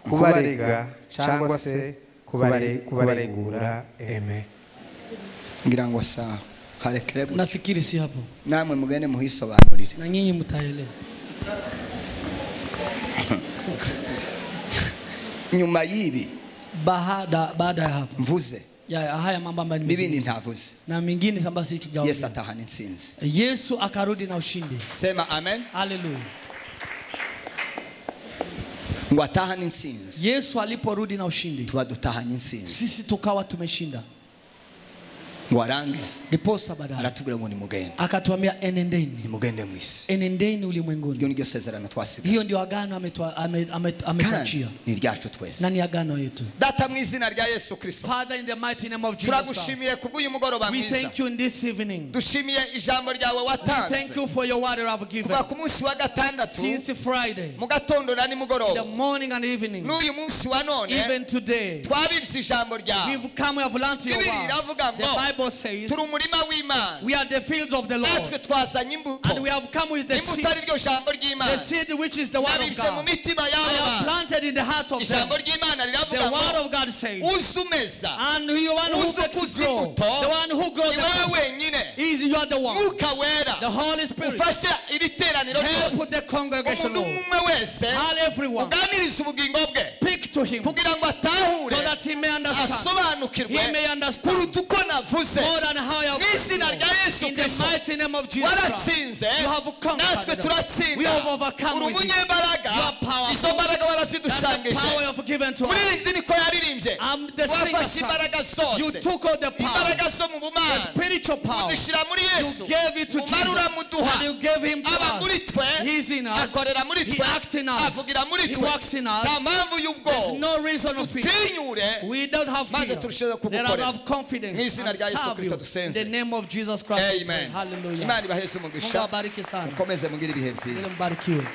kubarega cyangwa se kubaregura. Amen. Ngira ngo sawa harekere. Nafikiri si hapo. Namwe mugende muhisobanurire. Na nyinyi mtaeleza. Nyuma y'ibi baada ya hapo mvuze ya haya mambo ambayo n'ibindi ntavuze na mingine ambayo sikijaongea. Yesu atahana intsinzi. Yesu akarudi na ushindi. Sema amen. Haleluya. Ngo atahana intsinzi. Yesu aliporudi na ushindi, tuba dutahanye intsinzi. Sisi tukawa tumeshinda. Ngo arangize. Ndiposa baadaye aratubwira ngo nimugende. Akatuambia enendeni. Nimugende mu isi. Enendeni ulimwenguni. Iryo niryo sezerano twasigaye. Hiyo ndio agano ametuachia. Ni ryacu twese. Na ni agano yetu. Data mu izina rya Yesu Kristo. Father, in the mighty name of Jesus Christ. Turagushimiye kubw'uyu mugoroba mwiza. We thank you in this evening. Dushimiye ijambo ryawe watanze. We thank you for your word you have given. Kuva ku munsi wa gatandatu. Since Friday. Mu gatondo na nimugoroba. The morning and evening. N'uyu munsi wa none. Even today. Twabibye ijambo ryawe. We've come, we have learned your word. Bibiliya iravuga The ngo Bible Bible says Turi umurima w'Imana. we are the fields of the Lord. Natwe twazanye imbuto. And we have come with the Imbuto seed. ari ryo jambo The ry'Imana. seed which is the word of Nabibye mu God. mitima I y'aba have bantu. planted in the hearts of them. Ijambo ry'Imana The riravuga word ngo of God says, uze umeza and the one who uze makes ukuza grow, imbuto the one who grows ni the wowe crops, wenyine. is you are the one. Mwuka Wera The Holy Spirit ufashe iri teraniro help ryose. the congregation, Umuntu Lord. umwe wese All everyone uganirize ubugingo bwe speak to him kugira ngo atahure so that he may understand. asobanukirwe He may understand kuruta uko navuze. more than how I have Mu izina rya Yesu In the Kristo mighty name of Jesus Christ. waratsinze You have conquered. natwe We turatsinda. have overcome Uri with you. umunyembaraga You are powerful. izo mbaraga That the warazidusangije. power you have given to Muri us. izi niko yaririmbye I'm the singer, wafashe son. imbaraga You zose took all the power, imbaraga zo mu the bumana spiritual power. uzishyira muri Yesu You gave it to umara Jesus. uramuduha And you gave him to aba muri us. twe He's in us. akorera muri He twe acts in us. avugira muri He twe works in us. nta mpamvu There's y'ubwoba no reason of fear. dutinyure We don't have maze fear. turusheho Let us kugukorera have confidence mu izina and rya Yesu serve Kristo you. In dusenze. the name of Jesus Christ we pray. Amen. Hallelujah. Imana ibaheze Mungu umugisha awabariki sana. mukomeze mugire ibihe Ili byiza. mbarikiwe.